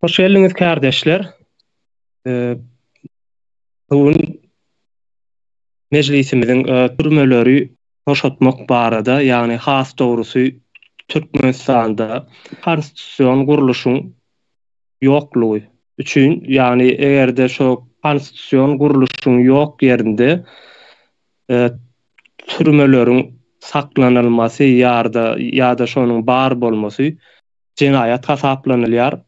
Hoş geldiňiz kärdeşler. Bu gün mejlisimiziň türmeleri boşatmak barada, ýagny has dogrusy Türkmenistanda konstitusion gurluşyň ýoklugy üçin, ýagny eger-de şo konstitusion gurluşyň ýok ýerinde türmeleriň saklanylmasy ýa-da ýa-da şonuň bar bolmasy jenaýat hasaplanylýar.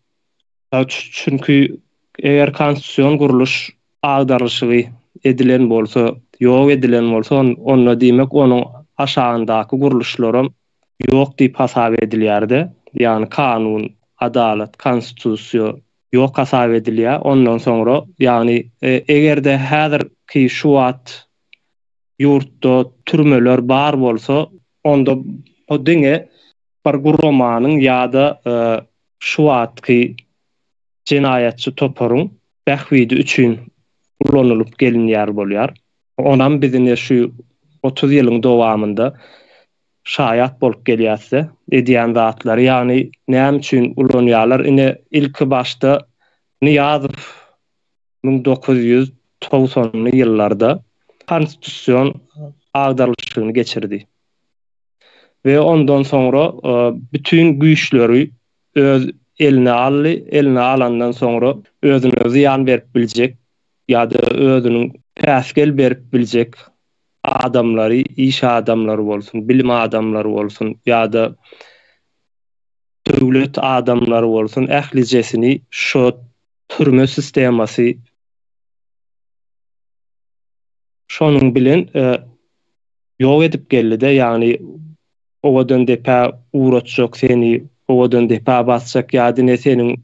Çünki eger konstitusion gurluş agdarylyşygy edilen bolsa, ýok edilen bolsa, onda diýmek onuň aşagyndaky gurluşlaram ýok diýip hasap edilýär-de, ýagny kanun, adalat, konstitusiýa ýok hasap edilýär. Ondan soňra, ýagny eger-de häzirki şu wagt ýurtda türmeler bar bolsa, onda bu diňe bir guramanyň ýa-da şu wagtky jenaýatçy toparyň bähbidi üçin ulanylyp gelinýär bolýar. Onam biz ine şu 30 ýylyň dowamynda şaýat bolup gelýäs-de, edýän zatlary, ýagny näme üçin ulanýarlar, ine ilki başda Nyýazow 1990-ly ýyllarda konstitusion agdarylyşygyny geçirdi. We ondan soňra bütin güýçleri öz eline aldy, eline alandan soňra özüne zyýan berip biljek ýa-da özüniň päsgel berip biljek adamlary, iş adamlary bolsun, bilim adamlary bolsun ýa-da döwlet adamlary bolsun ählijesini şo türme sistemasy şonuň bilen ýok edip geldi-de, ýagny owadan depä ugratjak seni, owadan depä basjak ýa dine seniň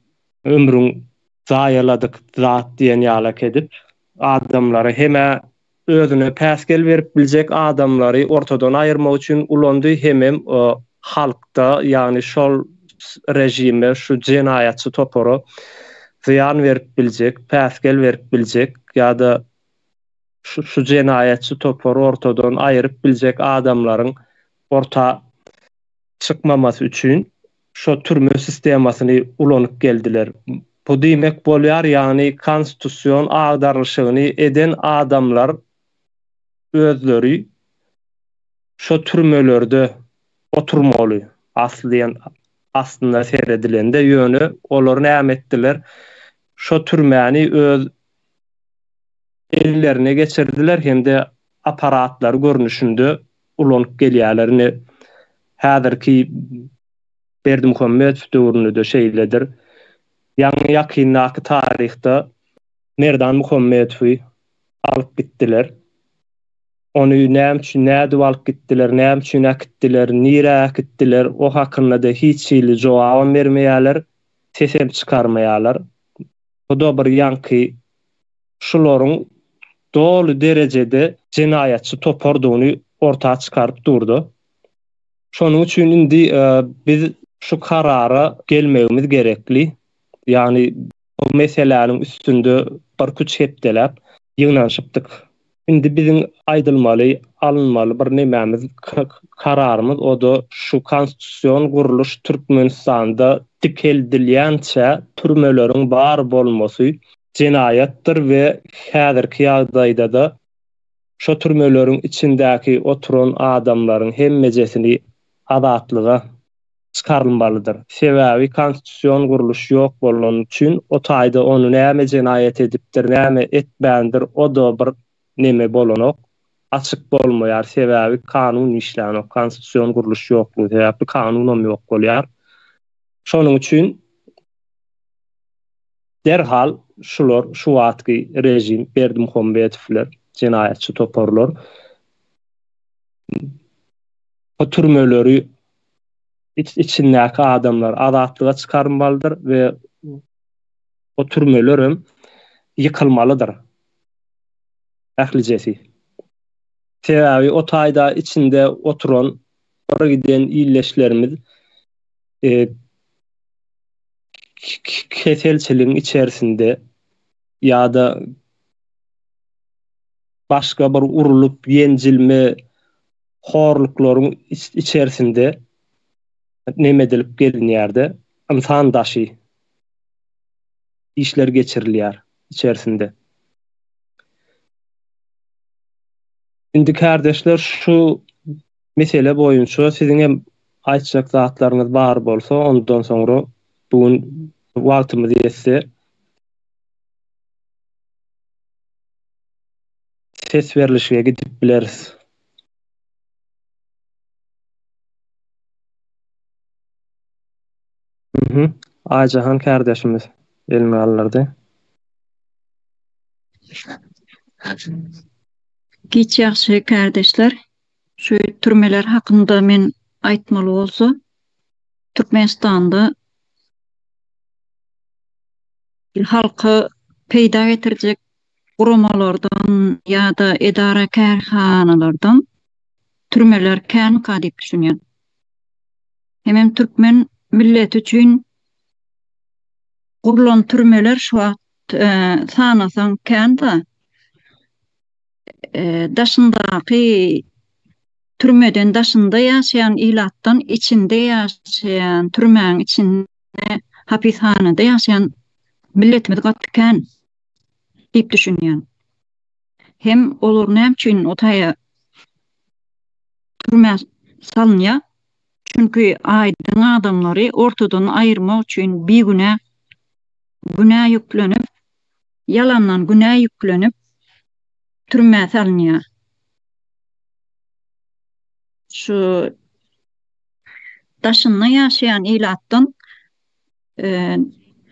ömrüň zaýaladyk zat diýen ýalak edip, adamlary hem-ä özüne päsgel berip biljek adamlary ortadan aýyrmak üçin ulandy, hemem halkda, ýagny şol režime, şu jenaýatçy topara zyýan berip biljek, päsgel berip biljek ýa-da şu jenaýatçy topary ortadan aýyryp biljek adamlaryň orta çykmamasy üçin şo türme sistemasyny ulanyp geldiler. Bu diýmek bolýar, ýagny konstitusion agdarylyşygyny eden adamlar özleri şo türmelerde oturmaly asly aslynda seredilende, ýöne olar näme etdiler? Şo türmäni öz ellerine geçirdiler hem-de apparatlary görnüşinde ulanyp gelýärler. Ine, häzirki Berdimuhamedow döwründe-de şeýledir. Ýaňy ýakyndaky taryhda Merdan Muhammedowy alyp gitdiler. Ony näme üçin, nädip alyp gitdiler, näme üçin äkitdiler, nirä äkitdiler, o hakynda-da hiç hili jogabam bermeýärler, sesem çykarmaýarlar. Bu-da bir ýaňky şularyň doly derejede jenaýatçy topardygyny orta çykaryp durdy. Şonuň üçin indi biz şu karara gelmegimiz gerekli. Ýagny bu meseläniň üstünde birküç hepdeläp ýygnanyşypdyk. Indi biziň aýdylmaly, alynmaly bir nemämiz, kararymyz o-da şu konstitusion gurluş Türkmenistanda dikeldilýänçä türmeleriň bar bolmasy jenaýatdyr we häzirki ýagdaýda-da şo türmeleriň içindäki oturan adamlaryň hemmejesini azatlyga çykarylmalydyr. Sebäbi konstitusion gurluş ýok bolany üçin o taýda ony näme jenaýat edipdir, näme etmändir o-da bir neme bolanok, açyk bolmaýar. Sebäbi kanun işlänok, konstitusion gurluş ýoklugy sebäpli kanunam ýok bolýar. Şonuň üçin Derhal şular şu wagtky režim Berdimuhamedowler jenaýatçy toparlar bu türmeleri içindäki adamlar azatlyga çykarmalydyr we o türmelerem ýykylmalydyr ählijesi. Sebäbi o taýda içinde oturan bir giden ildeşlerimiz keselçiligiň içerisinde ýa-da başga bir urulyp ýenjilme horluklaryň içerisinde neme edilip gelinýärde, ynsan daşy. işler geçirilýär içerisinde. Indi kärdeşler şu mesele boýunça siziň hem aýtjak zatlaryňyz bar bolsa, ondan soňra bu gün wagtymyz ýetse ses berlişige gidip bileris. Mhm. Aýjahan kärdeşimiz elini galdyrdy. Giç ýagşy kärdeşler. Şu türmeler hakynda men aýtmaly bolsa, Türkmenistanda halka peýda getirjek guramalardan ýa-da edara-kärhanalardan türmeler känka diýip düşünýän. Hemem türkmen milleti üçin gurlan türmeler şu wagt sanasaň kän-da. Daşyndaky türmeden daşynda ýaşaýan ilatdan içinde ýaşaýan, türmäň içinde, hapishanada ýaşaýan milletimiz gaty kän diýip düşünýän. Hem olar näme üçin o taýa türmä salynýar? Çünki aýdyň adamlary ortadan aýyrmak üçin bigünä günä ýüklenip, ýalandan günä ýüklenip türmä salynýar. Şu daşynda ýaşaýan ilatdan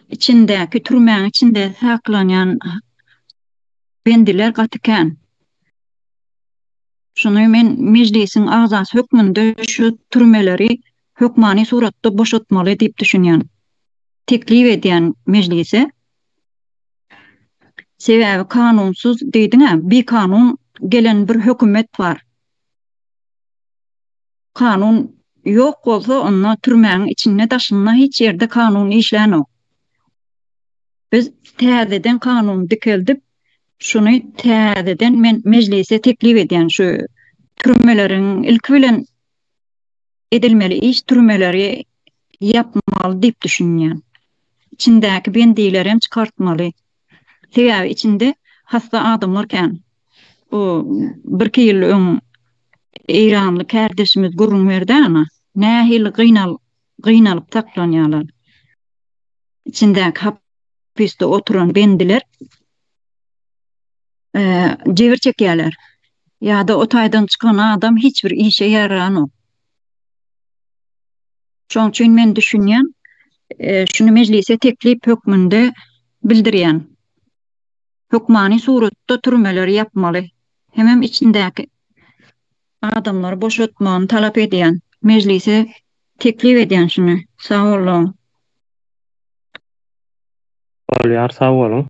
içindäki türmäň içinde saklanýan bendiler gaty kän. Şuny men mejlisiň agzasy hökmünde şu türmeleri hökmany suratda boşatmaly diýip düşünýän. Teklip edýän mejlise. Sebäbi kanunsyz diýdiň-ä, bikanun gelen bir hökümet bar. Kanun ýok bolsa onda türmäň içinde daşynda hiç ýerde kanun işlänok. Biz täzeden kanun dikeldip şuny täzeden men mejlise teklip edýän şu türmeleriň ilki bilen edilmeli iş türmeleri ýapmaly diýip düşünýän. Içindäki bendilerem çykartmaly. Sebäbi içinde hassa adamlar kän. Bu birki ýyl öň eýranly kärdeşimiz gürrüň berdi ana. Nähili gynal gynalyp saklanýarlar. Içindäki hapisde oturan bendiler jebir çekýärler. Ýa-da o taýdan çykan adam hiç bir işe ýaranok. Şonuň üçin men düşünýän, şuny mejlise teklip hökmünde bildirýän. Hökmany suratda türmeleri ýapmaly. Hemem içindäki adamlary boşatmagyny talap edýän. Mejlise teklip edýän şuny. Sag boluň. Bolýar sag boluň.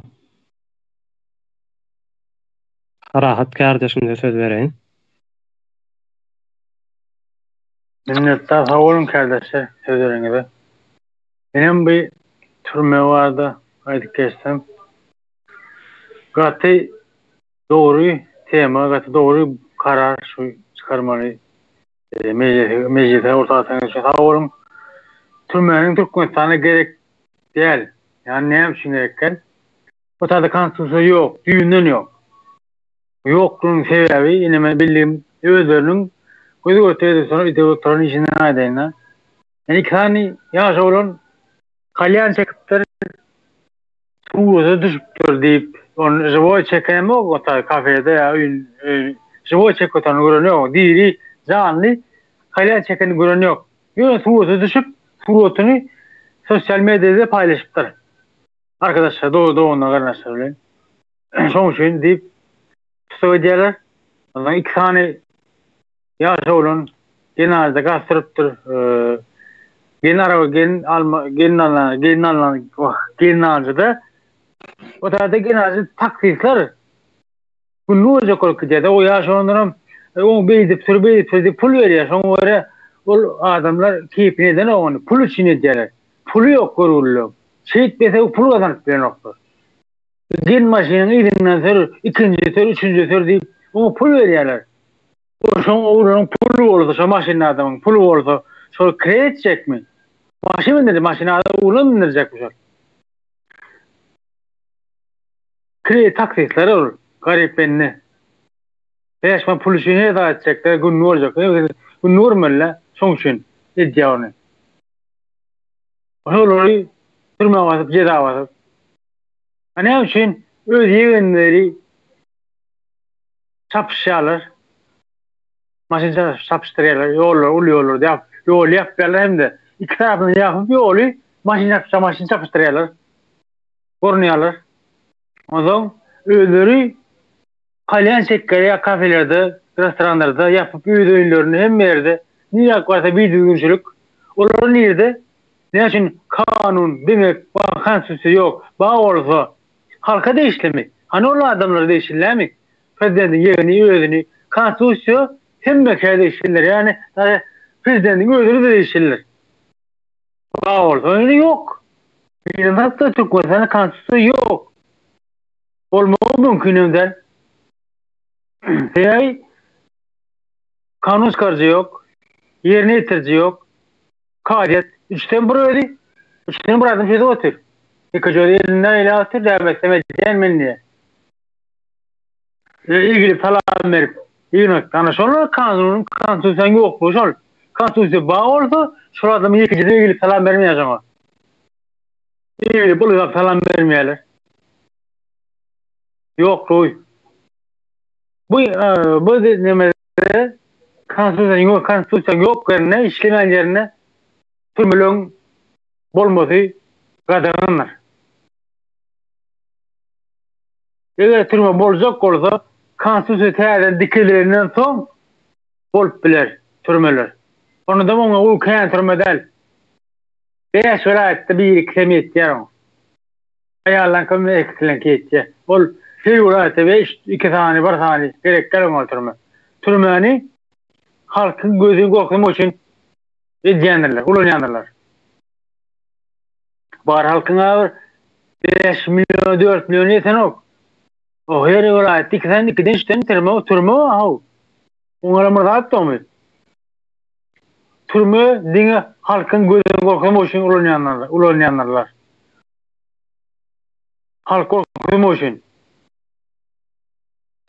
Rahat kärdeşimize söz bereýin. Minnetdar sag boluň kärdeşler söz bereniňize. Menem bu türme barada aýdyp geçsem. Gaty dogry tema gaty dogry karar şu çykarmaly mejlise orta atanyňyz üçin sag boluň. Türmäniň Türkmenistana gerek däl. Ýani näme üçin gerek däl? Bu taýda konstitusiýa ýok, düýbünden ýok. Ýoklugynyň sebäbi ine men bildigim özleriniň göz göte edip soň edip oturan işinden aýdaýyn-da. Ýani iki sany ýaş oglan kalýan çekipdir, surata düşüpdir diýip, ony žiwoý çekenemok o taý kafede ýa öýün žiwoý çekip oturanyny gören ýok. Diri, janly kalýan çekenini gören ýok. Ýöne surata düşüp, suratyny sosial mediada paýlaşypdyr. Arkadaşlar, doganlar, garyndaşlar bilen. Şoň üçin diýip tussag edýärler. Ondan iki sany ýaş oglan gelin gaz sürüpdir. Gelin araba gelin alma gelin alna gelin alna wah gelin alyjyda o taýda gelin alyjy taksistler günlük boljak bolup gidýär. O ýaş oglanlaram oň beýdip sür beýdip sür diýip pul berýär. Şoňa görä ol adamlar keýpini edenok ony pul üçin edýärler. Puly ýok görgülileň. Şeýtmese pul gazanyp bilenoklar. Gel maşynyň yzyndan sür, ikinji sür, üçünji sür diýip, oňa pul berýärler. O şoň oglanyň puly bolsa, şo maşynda adamyň puly bolsa, şol kireý etjekmi? Maşyn mindirjek, maşyna adam ulan mindirjekmi şol? Kireý taksistler ol garyp bende. 5 manat pul üçin her zat etjekler, gününi görjekler. Gününi görmeli, şoň üçin edýär ony. Şolary türmä basyp, jeza basyp. A näme üçin öz ýegenleri çapyşýarlar? Maşyn çapyşdyrýarlar, ýollar, uly ýollarda ýap, ýoly ýapýarlar hem-de iki tarapyny ýapyp ýoly maşyn çapyşa maşyn çapyşdyrýarlar. Gorunýarlar. Onsoň özleri kalýan çekýär kafelerde, restoranlarda ýapyp öz öýlerini hemme ýerde nirä barsa bidüzgünçilik. Olar nirde? Näme üçin kanun demek bar konstitusiýa ýok. Bar bolsa halka degişlimi? Hany ol adamlara degişli dälmi? Prezidentiň ýegeni özüni konstitusiýa hemmekä degişlidir. Ýagny prezidentiň özüne-de degişlidir. Bar bolsa indi ýok. Bilemok-da Türkmenistanda konstitusiýa ýok. Bolmagy mümkin hem däl. Sebäbi kanun çykaryjy ýok, ýerine ýetiriji ýok. Kazyýet üçden bir özi, üçden bir adam çözüp otyr. Ýekeje özi elinde eýläp otyr, näme etsem edýän men diýýär. Ilgili salam berip, ýygnak. Ana şol kanunyň, konstitusiýanyň ýoklugy şol. Konstitusiýa bar bolsa, şol adamyň ýekeje egilip salam bermeýär şoňa. Egilip ylgap salam bermeýärler. Ýoklugy. Bu bu neme konstitusiýanyň ýok, konstitusiýanyň ýok ýerinde, işlemeýän ýerinde türmeleň bolmasy gadagandyr. Eger türme boljak bolsa, konstitusiýa täzeden dikelilenden soň bolup biler türmeler. Onda-da oňa uly kän türme däl. Bäş welaýatda bir-ikisem ýetýär oňa. Aýallaňkam ikisileňki ýetýär. Ol her welaýatda beş, iki sany, bir sany gerek däl oňa türme. Türmäni halkyň gözüni gorkuzmak üçin edýändirler, ulanýandyrlar. Bar halkyň bir 5 million, 4 million ýetenok. O her welaýatda iki sany, ikiden üçden türme, türme bar how. Oňa bir zat ýokmy? Türme diňe halkyň gözüni gorkuzmak üçin ulanýanlar, ulanýanlarlar. Halk gorkuzmak üçin.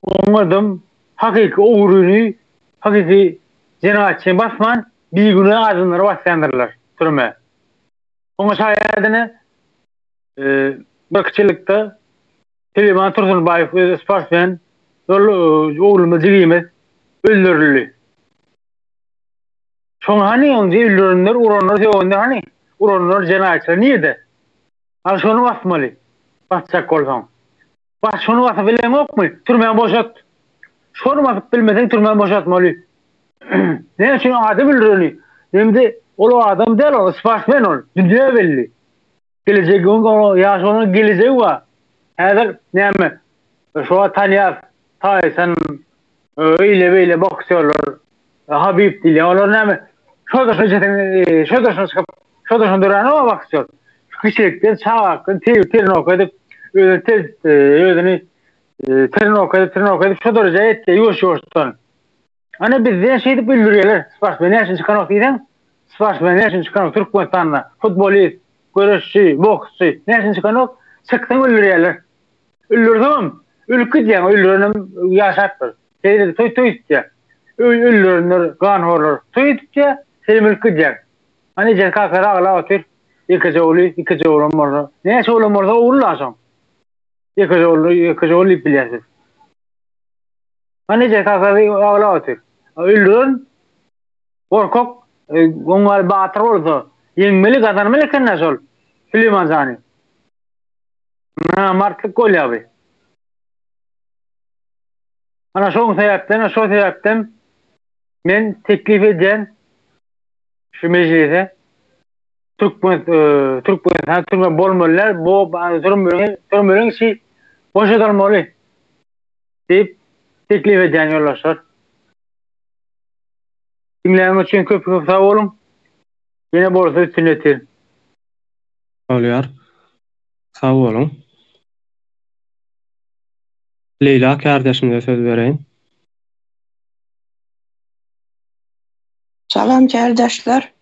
Oňadam hakyky ogryny, hakyky jenaýatçyny basman, bigünä adamlary basýandyrlar türmä. Oňa şaýadyny bir kiçilikde Süleýman Tursunbaýew özi sportsmen, ol oglumyz jigimiz öldürildi. Şoň hany oň öldürenler, uranlar, sögenler hany? Uranlar jenaýatçylar nirde? Al şony basmaly. Basjak bolsaň. Bas şony basyp bileňokmy? Türmäni boşat. Şony basyp bilmeseň türmäni boşatmaly. Näme üçin adam öldüreni? Hem-de ol adam däl ol, sportsmen ol. Dünýä belli. Gelejegi oň ýaş onuň gelejegi bar. Häzir näme? Şu wagt tanýas. Taýson, öýle beýle boksýorlar, Habib diýilýär. Olar näme? Şo daşyna çeken, şo daşyna çykyp, şo daşyna dörän o boksýor. Kiçilikden çagakdan trenowka edip, özüni tez, özüni trenowka edip, trenowka edip şo derejä ýetdi, ýuwaş-ýuwaşdan. Ana bizde şeýdip öldürýärler. Sportsmen näçe çykanok diýseň, sportsmen näçe çykanok Türkmenistanda, futbolist, göreşçi, boksçy näçe çykanok, çyksaň öldürýärler. Öldürseňem ölüp gidýäň, öldürenem ýaşapdyr. Şeýle toý toý tutýar. Öldürenler, ganhorlar toý tutýar, senem ölüp gidýäň. Ana ejesi kakasy aglap otyr. Ýekeje ogly, ýekeje oglam bolsa. Näçe oglam bolsa ogul-la şoň. Ýekeje ogly, ýekeje ogul diýip bilýän siz. Ana ejesi kakasy aglap otyr. Öldüren gorkak, oň ýaly batyr bolsa, ýeňmeli, gazanmaly eken-dä şol Süleýman jany. Namartlyk bolýar bu. Ana şoň sebäpden, şo sebäpden men teklip edýän şu mejlise Türkmen Türkmenistan türme bolmaly däl, bu türmeleriň türmeleriň içi boşadylmaly diýip teklip edýän ýoldaşlar. Diňläniňiz üçin köp köp sag boluň. Ýene bolsa üstüni ýetirin. Bolýar. Sag boluň. Leýla kärdeşimize söz bereýin. Salam kärdeşler.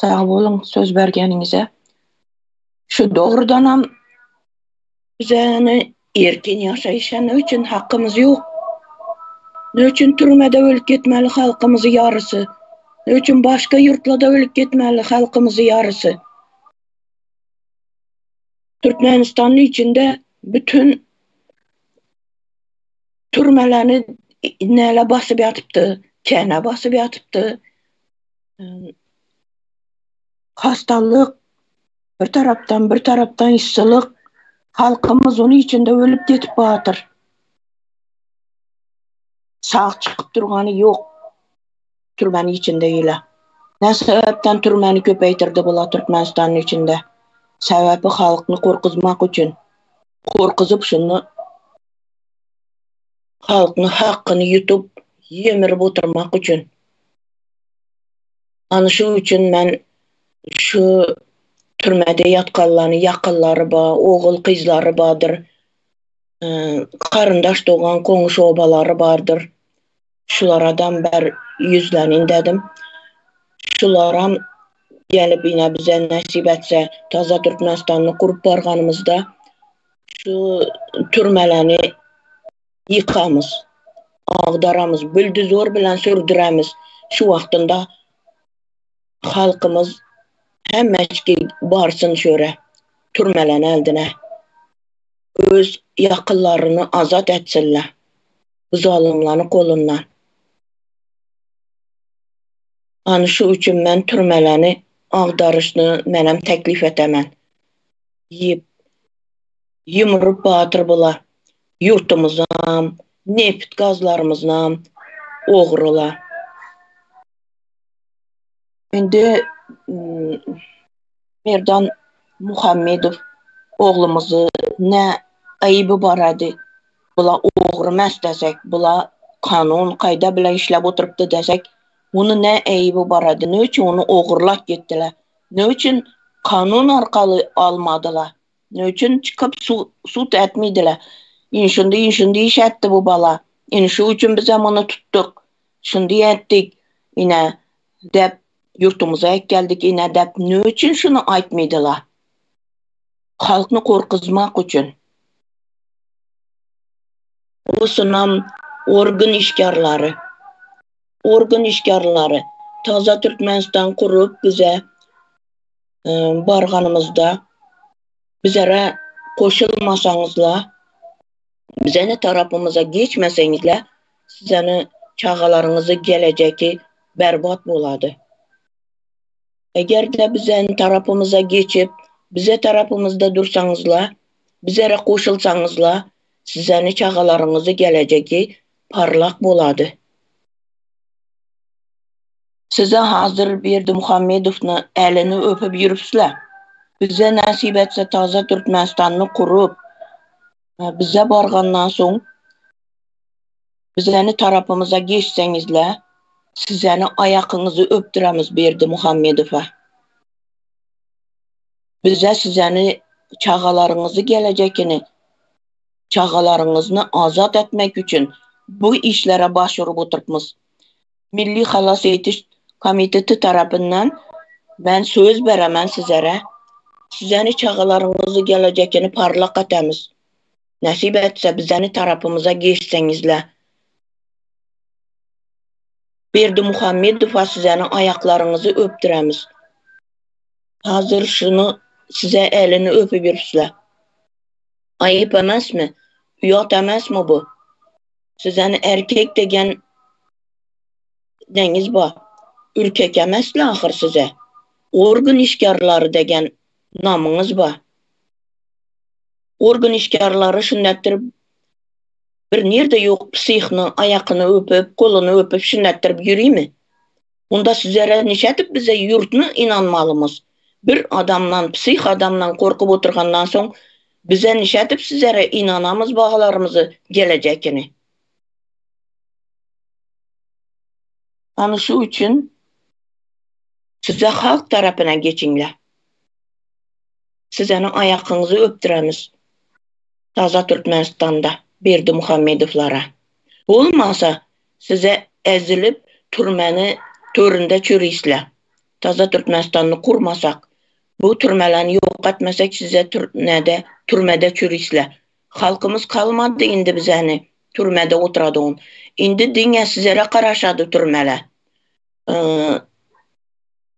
Sag boluň söz bergeniňize. Şu dogrudanam. Bizäni erkin ýaşaýşa ne üçin hakymyz ýok? Ne üçin türmede ölüp gitmeli halkymyzy ýarysy? Ne üçin başga ýurtlarda ölüp gitmeli halkymyzy ýarysy? Türkmenistanyň içinde bütün türmelerini näle basyp ýatypdy, kene basyp ýatypdy. Hastalyk bir tarapdan, bir tarapdan yssylyk. Halkymyz onuň içinde ölüp ýetip batyr. Sag çykyp durgany ýok. Türmäniň içinde ýyla. Ne sebäpden türmäni köpeýtirdi bular Türkmenistanyň içinde? Sebäbi halkny gorkuzmak üçin. Gorkuzyp şuny halkny hakyny ýutup, ýemirip oturmak üçin. Ana şu üçin men şu türmede ýatganlaryny ýakynlary bar, ogul gyzlary bardyr, garyndaş dogan goňşy obalary bardyr. Şularadam ber ýüzlenin dedim. Şularam gelip ine bize nesip etse taza Türkmenistany gurup barganymyzda şu türmeleni ýykamyz, agdaramyz, bulduzor bilen sürdüremiz. Şu wagtynda halkymyz hemmeçki barsyn şöre, türmelene eldine. Öz ýakynlaryny azat etsinler bu zalymlaryň golundan. Ana şu üçin men türmeleni agdaryşny menem teklif etemen. Diýip, ýumrup batyr bular. Ýurtumyzam, nebit gazlarymyznam ogrular. Indi Merdan Muhammedow oglumyzy nä aýyby barady? Bula ogry mes desek, bula kanun kaýda bilen işläp oturypdy desek, ony nä aýyby barady? Ne üçin ony ogurlap gitdiler? Ne üçin kanun arkaly almadylar? Ne üçin çykyp sud etmediler? Indi şundy, şundy iş etdi bu bala. Indi şu üçin bizem ony tutduk. Şundy etdik. Ine, dep ýurtumyza äkeldik ine dep ne üçin şuny aýtmadylar? Halkny gorkuzmak üçin. Osunam organ işgärleri. Organ işgärleri taza Türkmenistan kurup bize barganymyzda bizlere goşulmasaňyzla, bizeni tarapymyza geçmeseňizle sizeni çagalaryňyzy gelejeki berbat bolady. Eger-de bizeni tarapymyza geçip, bize tarapymyzda dursaňyzla, bizlere goşulsaňyzla sizeni çagalaryňyzy gelejeki parlak bolady. Size hazir Berdimuhamedowny elini öpüp ýürüpsle. Bize nesip etse taze Türkmenistanyny kurup, bize bargandan soň bizeni tarapymyza geçseňizle, sizeni aýakyňyzy öpdüremiz Berdimuhamedowa. Bize sizeni çagalaryňyzy gelejekini, çagalaryňyzny azat etmek üçin bu işlere baş urup oturypmyz. Milli halas etiş komiteti tarapyndan men söz beremen sizere, sizeni çagalaryňyzy gelejekini parlak etemiz. Nesip etse bizeni tarapymyza geçseňizle. Berdimuhamedowa sizeni aýaklaryňyzy öpdüremiz. Hazir şuny size elini öpüp ýürüpsle. Aýyp emesmi? Uýat emesmi bu? Sizeni erkek degen deňiz bar. Ürkek emesle ahyr size. Organ işgärleri degen namyňyz bar. Organ işgärleri şünnetdirip bir nirde ýok psihni aýakyny öpüp, goluny öpüp şünnetdirip ýörimi? Onda sizlere nişedip bize ýurtny ynanmalymyz? Bir adamdan, psih adamdan gorkup oturgandan soň bize nişedip sizlere ynanamyz bagalarymyzy gelejekini? Hany şu üçin size halk tarapyna geçiňle. Sizeniň aýakyňyzy öpdüremiz taza Türkmenistanda Berdimuhamedowlara. Bolmasa size ezilip türmeni töründe çürisle. Taza Türkmenistany kurmasak. Bu türmelerni ýok etmesek size tür nede türmede çürisle. Halkymyz kalmady indi bizeni türmede oturadygyň. Indi diňe sizere garaşady türmele.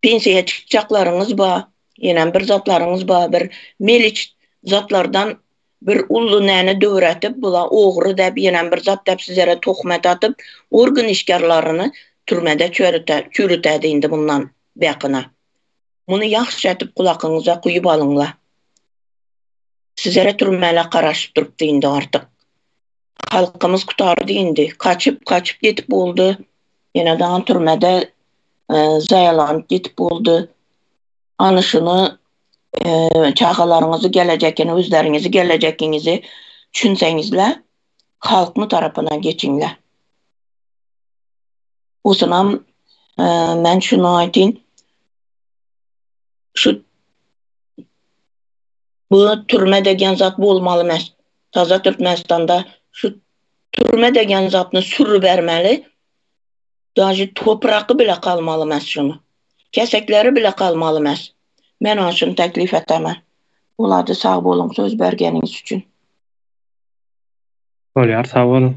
Pensiýa çykjaklaryňyz ba, ýenem bir zatlaryňyz ba, bir meliç zatlardan bir uly näne döwretip bula ogry däp ýenem bir zat däp sizere tohmet atyp organ işgärlaryny türmede çörüte çürütädi indi mundan bäkyna. Muny ýagşy edip gulakyňyza guýup alyňla. Sizere türmele garaşyp durupdy indi artyk. Halkymyz gutardy indi. Kaçyp kaçyp ýetip boldy. Ýene daňam türmede zaýalanyp ýetip boldy. Ana şuny çagalaryňyzy gelejekini özleriňizi gelejekiňizi düşünseňizle halkny tarapyna geçiňle. Osunam men şuny aýtyn. Şu bu türme degen zat bolmaly mes. Taza Türkmenistanda şu türme degen zatny sürübermeli. Daži topraky bile kalmaly mes şuny. Kesekleri bile kalmaly mes. Men ona şuny teklif etemen. Bolady sag boluň söz bergeniňiz üçin. Bolýar sag boluň.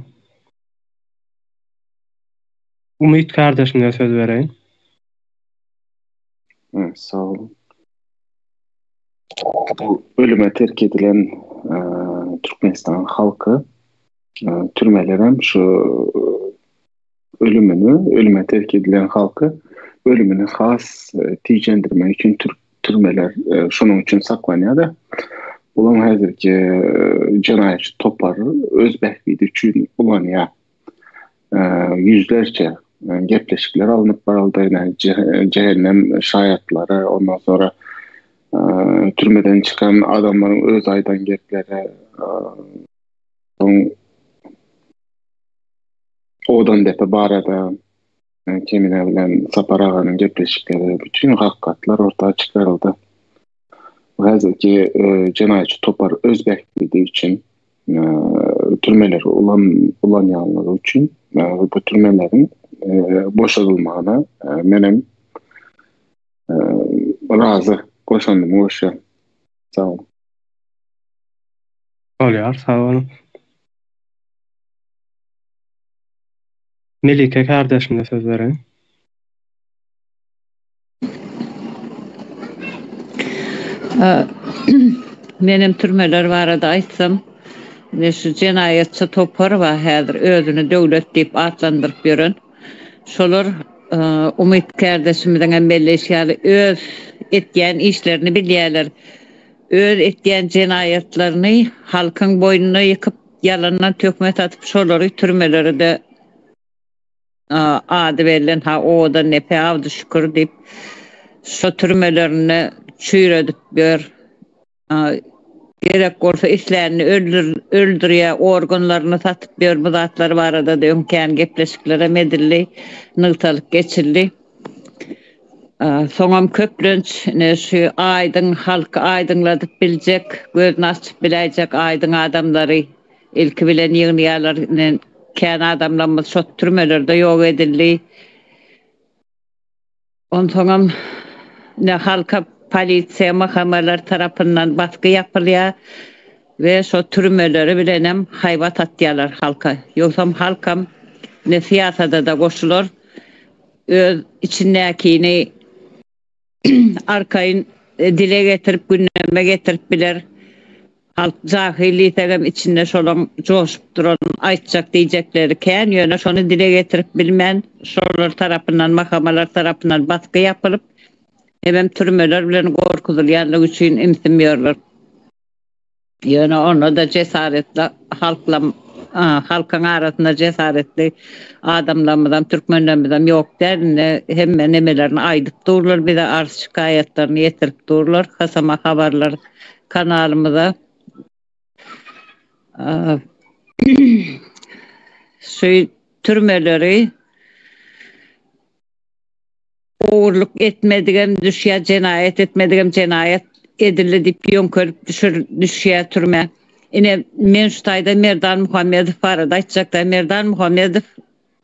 Umyt kardeşime söz bereýin. Sag boluň. Bu ölüme terk edilen Türkmenistan halky türmelerem şu ölümini, ölüme terk edilen halky ölümini has tijendirmek üçin türmeler şonuň üçin saklanýar-da. Bulam häzirki jenaýatçy topar öz bähbidi üçin ulanýar. Ýüzlerçe gepleşikler alnyp baryldy, jähennem şaýatlary, ondan sonra türmeden çykan adamlaryň öz aýdan gepleri, soň Owadandepe barada Kemine bilen Sapar aganyň gepleşikleri, bütin hakykatlar orta çykaryldy. Häzirki jenaýatçy topar öz bähbidi üçin türmeleri ulan ulanýanlygy üçin bu türmeleriň boşadylmagyna menem razy goşandymy goşýan. Sag boluň. Bolýar, sag boluň. Melike kardeşime söz bereýin. Menem türmeler barada aýtsam, ine şu jenaýatçy topar bar häzir özüni döwlet diýip atlandyryp ýören. Şolar Umyt kärdeşimiziňem belleýşi ýaly öz etýän işlerini bilýärler. Öz etýän jenaýatlaryny halkyň boýnuna ýykyp, ýalandan töhmet atyp şolary türmelere-de Ady berlen ha owadan nepe Abdyşükür diýip, şo türmelerinde çüýredip ýör. Gerek bolsa islänini öldürýär, organlaryny satyp ýör. Bu zatlar barada-da öň kän gepleşiklerem edildi, nygtalyp geçildi. Soňam köplenç ine şu aýdyň halky aýdyňladyp biljek, gözüni açyp biläýjek aýdyň adamlary Ilki bilen ýygnaýarlar ine kän adamlarymyz şo türmelerde ýok edildi. Onsoňam ine halka polisiýa MHM-ler tarapyndan basgy ýapylýar we şo türmeleri bilenem haýbat atýarlar halka. Ýogsam halkam ine syýasada-da goşular. Öz içindäkini arkaýyn dile getirip, gündeme getirip biler. Halk jahyl diýsegem içinde şolaň joşup duran aýtjak diýjekleri kän, ýöne şony dile getirip bilmän, şolar tarapyndan, mahamalar tarapyndan basgy ýapylyp, hemem türmeler bilen gorkuzylýanlygy üçin ümsüm ýörler. Ýöne onda-da jesaretli halklam halkyň arasynda jesaretli adamlarymyzam, türkmenlerimizem ýok däl. Indi hemme nemelerini aýdyp durlar bize, arz-şikaýatlaryny ýetirip durlar. Hasama habarlar kanalymyza. Şu türmeleri Ogurlyk etmedigem düşýär, jenaýat etmedigem jenaýat edildi diýip ýöňkelip düşür düşýär türmä. Ine, men şu taýda Merdan Muhammedow barada aýtjakda. Merdan Muhammedow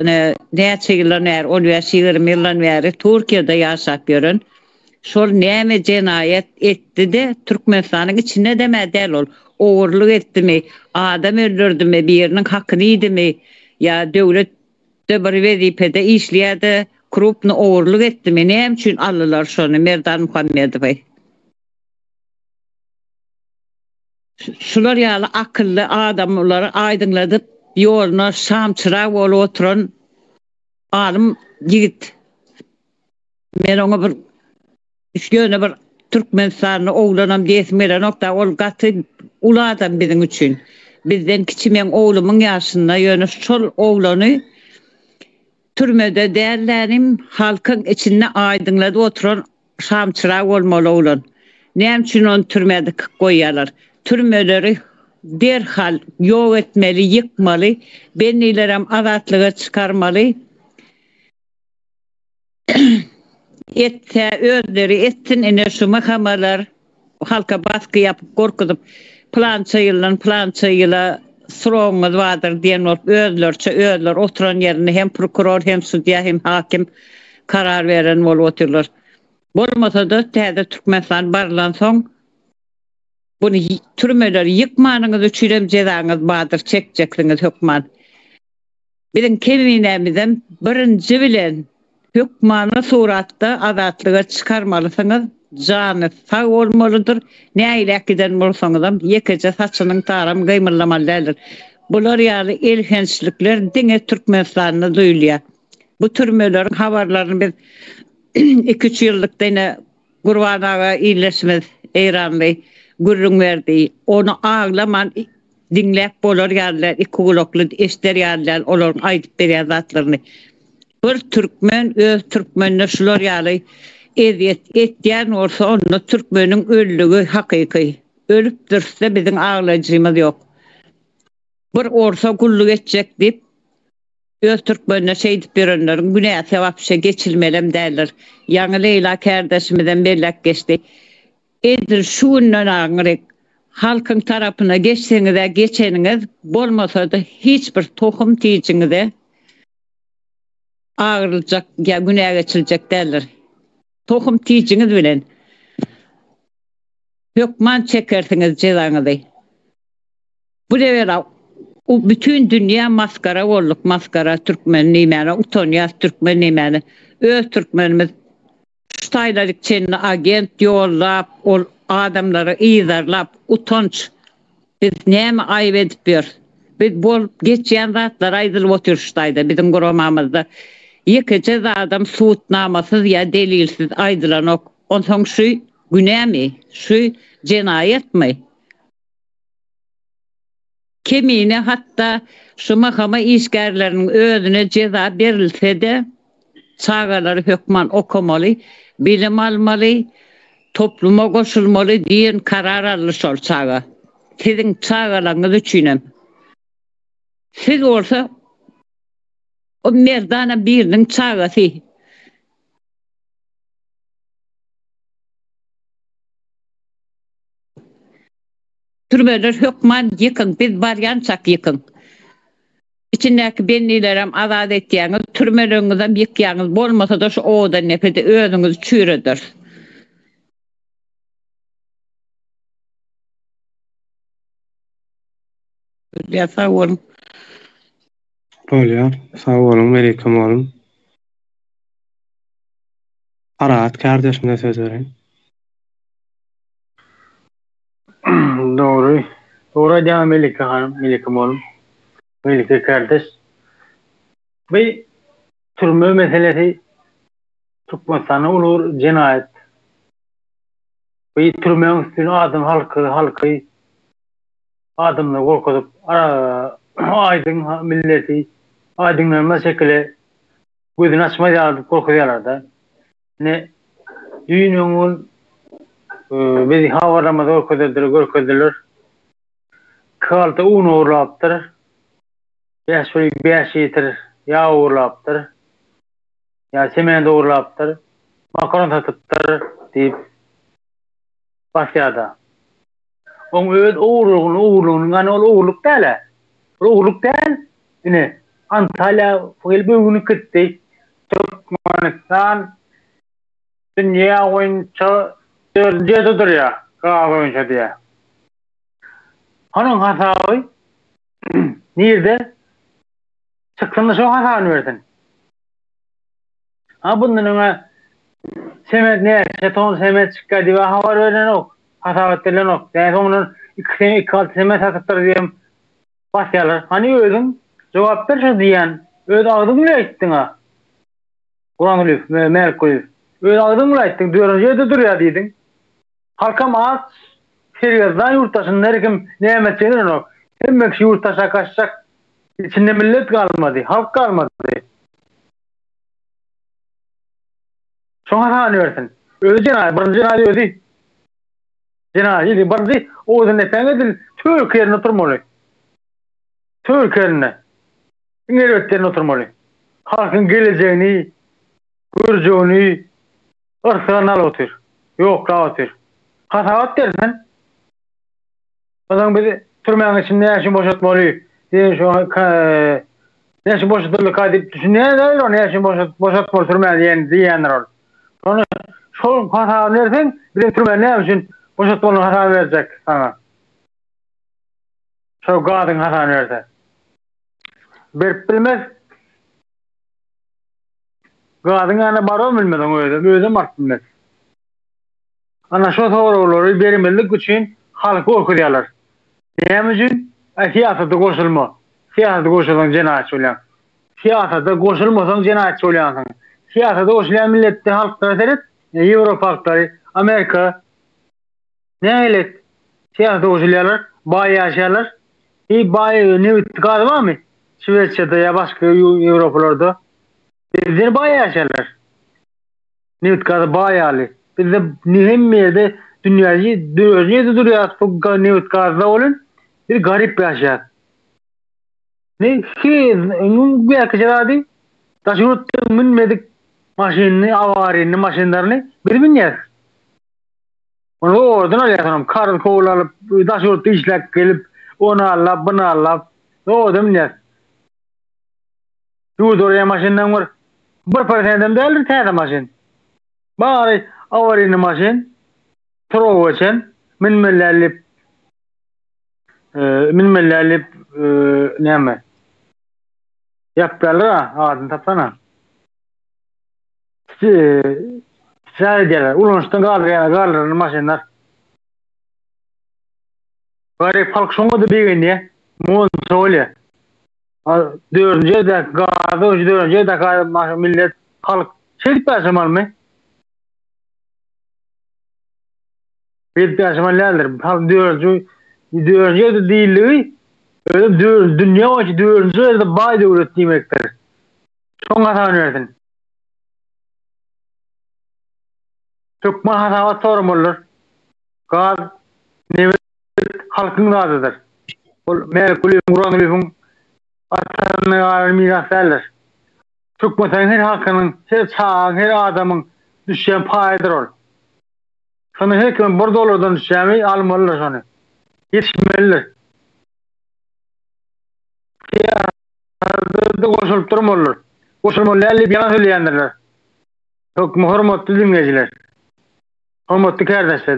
ine näçe ýyldan bäri, on bäş-ýigrimi ýyldan bäri Türkiýede ýaşap ýören. Şol näme jenaýat etdi-de, Türkmenistanyň içinde-de-mä däl ol, ogurlyk etdimi, adam öldürdimi, biriniň hakyny iýdimi, ýa döwletde bir wezipede işleýär-de, krupny ogurlyk etdimi, näme üçin aldylar şony, Merdan Muhammedowy? Şular ýaly akylly adamlary aýdyňladyp, ýoluna şamçyrag bolup oturan alym ýigit. Men oňa bir ýöne bir Türkmenistanly oglanam diýesim gelenok-da, ol gaty uly adam biziň üçin. Bizden kiçi meň oglumyň ýaşynda, ýöne şol oglany türmede dällänim halkyň içinde aýdyňladyp oturan şamçyrag bolmaly oglan. Näme üçin ony türmä dykyp goýýarlar? Türmeleri derhal ýok etmeli, ýykmaly, bendilerem azatlyga çykarmaly. Etse özleri etsin ine şu MHM-ler halka basgy ýapyp gorkuzyp pylança ýyldan pylança ýyla srogyňyz bardyr diýen bolup özleriçe özleri oturan ýerinde hem prokuror hem sudýa hem hakim karar beren bolup otyrlar. Bolmasada täze Türkmenistan barylansoň buny türmeleri ýykmanyňyz üçinem jezaňyz bardyr çekjeksiňiz hökman. Biziň keminämizem birinji bilen hökmany suratda azatlyga çykarmalysyňyz, jany sag bolmalydyr, näiläk giden bolsaňyzam ýekeje saçynyň taram gymyldamaly däldir. Bular ýaly elhençlikler diňe Türkmenistanda duýulýar. Bu türmeleriň habarlaryny biz iki-üç ýyllykda ine Gurban aga ildeşimiz eýranly gürrüň berdi. Ony aglaman diňläp bolar ýaly däl, ikigulakly eşder ýaly däl olaryň aýdyp berýän zatlaryny. Bir türkmen öz türkmenine şular ýaly ezýet etýän bolsa onda türkmeniň öldügi hakyky. Ölüpdirisde biziň aglaýjymyz ýok. Bir orsa gulluk etjek diýip Öz türkmenine şeýdip ýörenleriň günäsi wapşe geçilmelem däldir. Ýaňy Leýla kärdeşimizem belläp geçdi. Edil şu günden aňryk halkyň tarapyna geçseňiz-ä geçeniňiz, bolmasa-da hiç bir tohum tijiňize agyryljak ýa günä geçiljek däldir. Tohum tijiňiz bilen hökman çekersiňiz jezaňyzy. Bu lebela u bütün dünýä maskara bolduk maskara türkmen diýmäne utanýas türkmen diýmäne öz türkmenimiz şu taýlaryk çenli agent ýollap ol adamlary yzarlap utanç biz näme aýyp edip ýörüs biz bolup geçýän zatlar aýdylyp otyr şu taýda biziň guramamyzda ýekeje zadam subutnamasyz ýa delilsiz aýdylanok onsoň şu günämi şu jenaýatmy Kemine hatda şu MHM işgärleriniň özüne jeza berilse-de, çagalary hökman okamaly, bilim almaly, topluma goşulmaly diýen karar aldy şol çaga. Siziň çagalaryňyz üçinem. Siz bolsa o merdana biriniň çagasy. Türmeler hökman ýykyň biz barýançak ýykyň. Içindäki bendilerem azat etýäňiz türmeleriňizem ýykýaňyz bolmasada şu owadan nepede özüňizi çüýrederis. Bolýar sag boluň. Bolýar sag boluň Melike mollum. Parahat kardeşime söz bereýin. Dogry. Dogry aýdýaň Melike hanym, Melike mollum. Melike kardeş. Bu türme meselesi Türkmenistanda uly bir jenaýat. Bu türmäň üstüne adam halky, halky adamlary gorkuzyp, aýdyň milleti aýdyňlanmaz şekilde gözüni açmaz ýaly edip gorkuzýarlar-da. Ine, düýn öňňün bizi habarlamada görkezdiler, görkezdiler. Iki halta un ogurlapdyr. Bäş bir bäş litr ýag ogurlapdyr. Ýa sement ogurlapdyr. Makaron satypdyr diýip basýar-da. Oň öz ogurlygyny, ogurlygynyň gany ol ogurlyk däl-ä. Ol ogurlyk däl. Ine, Antalýa gelip öwünip gitdi. Türkmenistan. Dünýä boýunça dördünji ýerde durýar gaz boýunça diýýär. Onuň hasaby nirde? Çyksyn-da şo hasabyny bersin. Ha bundan öňe sement näçe ton sement çykýar diýip habar berlenok, hasabat berlenok. Ýa soňundan 2 sene 2 sement satypdyr diýip basýarlar. Hany özüň jogap ber şo diýýän. Öz agzyň bilen aýtdyň-a. Gurangulyýew, Mälikgulyýew. Öz agzyň bilen aýtdyň, dördünji ýerde durýar diýdiň. Halkam aç, sergezdan ýurt daşynda her kim näme etjegini bilenok. Hemme kişi ýurt daşa gaçjak. Içinde millet galmady, halk galmady. Şoň hasabyny bersin. Özi jenaýat, birinji jenaýat özi. Jenaýat edil birinji Oguzhan depäň edil törki ýerinde oturmaly. Törki ýerinde. Iň erbet ýerinde oturmaly. Halkyň gelejegini, görjegini yrsygyny alyp otyr. Ýoklap otyr. Hasabat bersin. Onsoň biz türmäň içinde näme üçin boşatmaly diýen şu näme üçin boşatyldyka diýip düşünýän däldir ol näme üçin boşatmaly türmäni diýen diýýändir ol. Şony şol hasabyny berseň biziň türmäni näme üçin boşatmalyny hasabyny berjek saňa. Şo gazyň hasabyny berse. Berip bilmez. Gazyň ýanyna barybam bilmez oň özem, özem baryp bilmez. Ana şo soraglary bermezlik üçin halky gorkuzýarlar. Näme üçin? Aý syýasata goşulma. Syýasata goşulsaň jenaýatçy bolýaň. Syýasata goşulmasaň jenaýatçy bolýansyň. Syýasata goşulýan milletde halklara seret, Ýewropa halklary, Amerika nähili syýasata goşulýarlar, baý ýaşaýarlar. Hiý baý nebit gazy barmy? Şwesiýada ýa başga Ýewropalarda. Bizden baý ýaşaýarlar. Nebit gaza baý ýaly. Bizde hemme ýerde dünýäde dördünji ýerde durýas bu nebit gazda welin biz garyp ýaşaýas. Ne iň bäkije zady daşary ýurtda münmedik maşynyny awaryny maşynlaryny biz münýäs. Ony oradan alýas onam karz kowul alyp daşary ýurtda işläp gelip ony allap buny allap oradan münýäs. Ýurda urýan maşyndan bir bir prosentem däldir täze maşyn. Bary awaryny maşyn. Srogy geçen münmeli däl diýip münmeli däl diýip näme ýapýarlar a adyny tapsana. Şäher edýärler. Ulanyşdan galdyrýarlar galdyran maşynlar. Garyp halk şoňa-da begenýär. Monça bolýar. Dördünji ýerdäki gazy, şu dördünji ýerdäki millet, halk şeýdip ýaşamalymy? Beýdip ýaşamaly däldir. Halk dördünji, dördünji ýerde diýildigi, özem dördünji, dünýä boýunça dördünji ýerde baý döwlet diýmekdir. Şoň hasabyny bersin. Hökman hasabat soramalydyr. Gaz, nebit halkyň zadydyr. Ol Mälikgulyýewiň, Gurbangulyýewiň atasyndan galan miras däldir. Türkmenistanyň her halkynyň, her çagaň, her adamyň düşýän paýydyr ol. Şony her kime bir dollardan düşýärmi, almalydyr şony. Ýetişmelidir. Syýasata goşulyp durmalydyr. Goşulmaly däl diýip ýalan söýleýändirler. Hökmi hormatly diňleýjiler. Hormatly kärdeşler,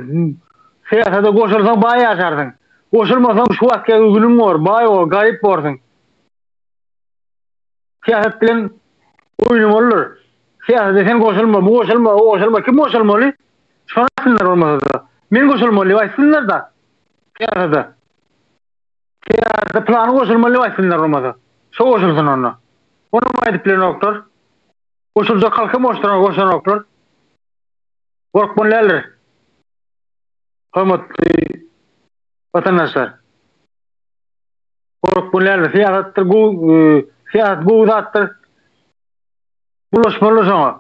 syýasata goşulsaň baý ýaşarsyň. Goşulmasaň şu wagtky günüň bor, baý bor, garyp borsuň. Syýasat bilen oýnamalydyr. Syýasata sen goşulma, bu goşulma, o goşulma, kim goşulmaly? Şony aýtsynlar bolmasa-da. Men goşulmaly diýip aýtsynlar-da. Syýasata. Syýasata plany goşulmaly diýip aýtsynlar bolmasa. Şo goşulsyn onda. Onam aýdyp bilenoklar. Goşuljak halkam goşanoklar. Gorkmaly däldir. Hormatly watandaşlar. Gorkmaly däldir. Syýasatdyr, gowy, e, syýasat gowy zatdyr. Bulaşmaly şoňa.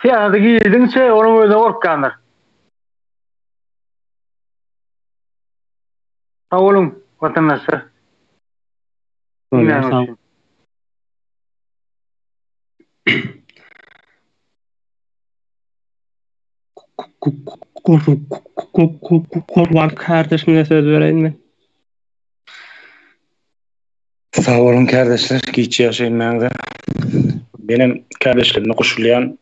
Syýasata girdiňçe onuň özüne gorkýandyr. Sag boluň, watandaşlar. Bolýar, sag. Gurban kardeşime söz bereýin men. Sag boluň kärdeşler, giç ýaşaýynmaňyza. Menem kärdeşlerime goşulýan.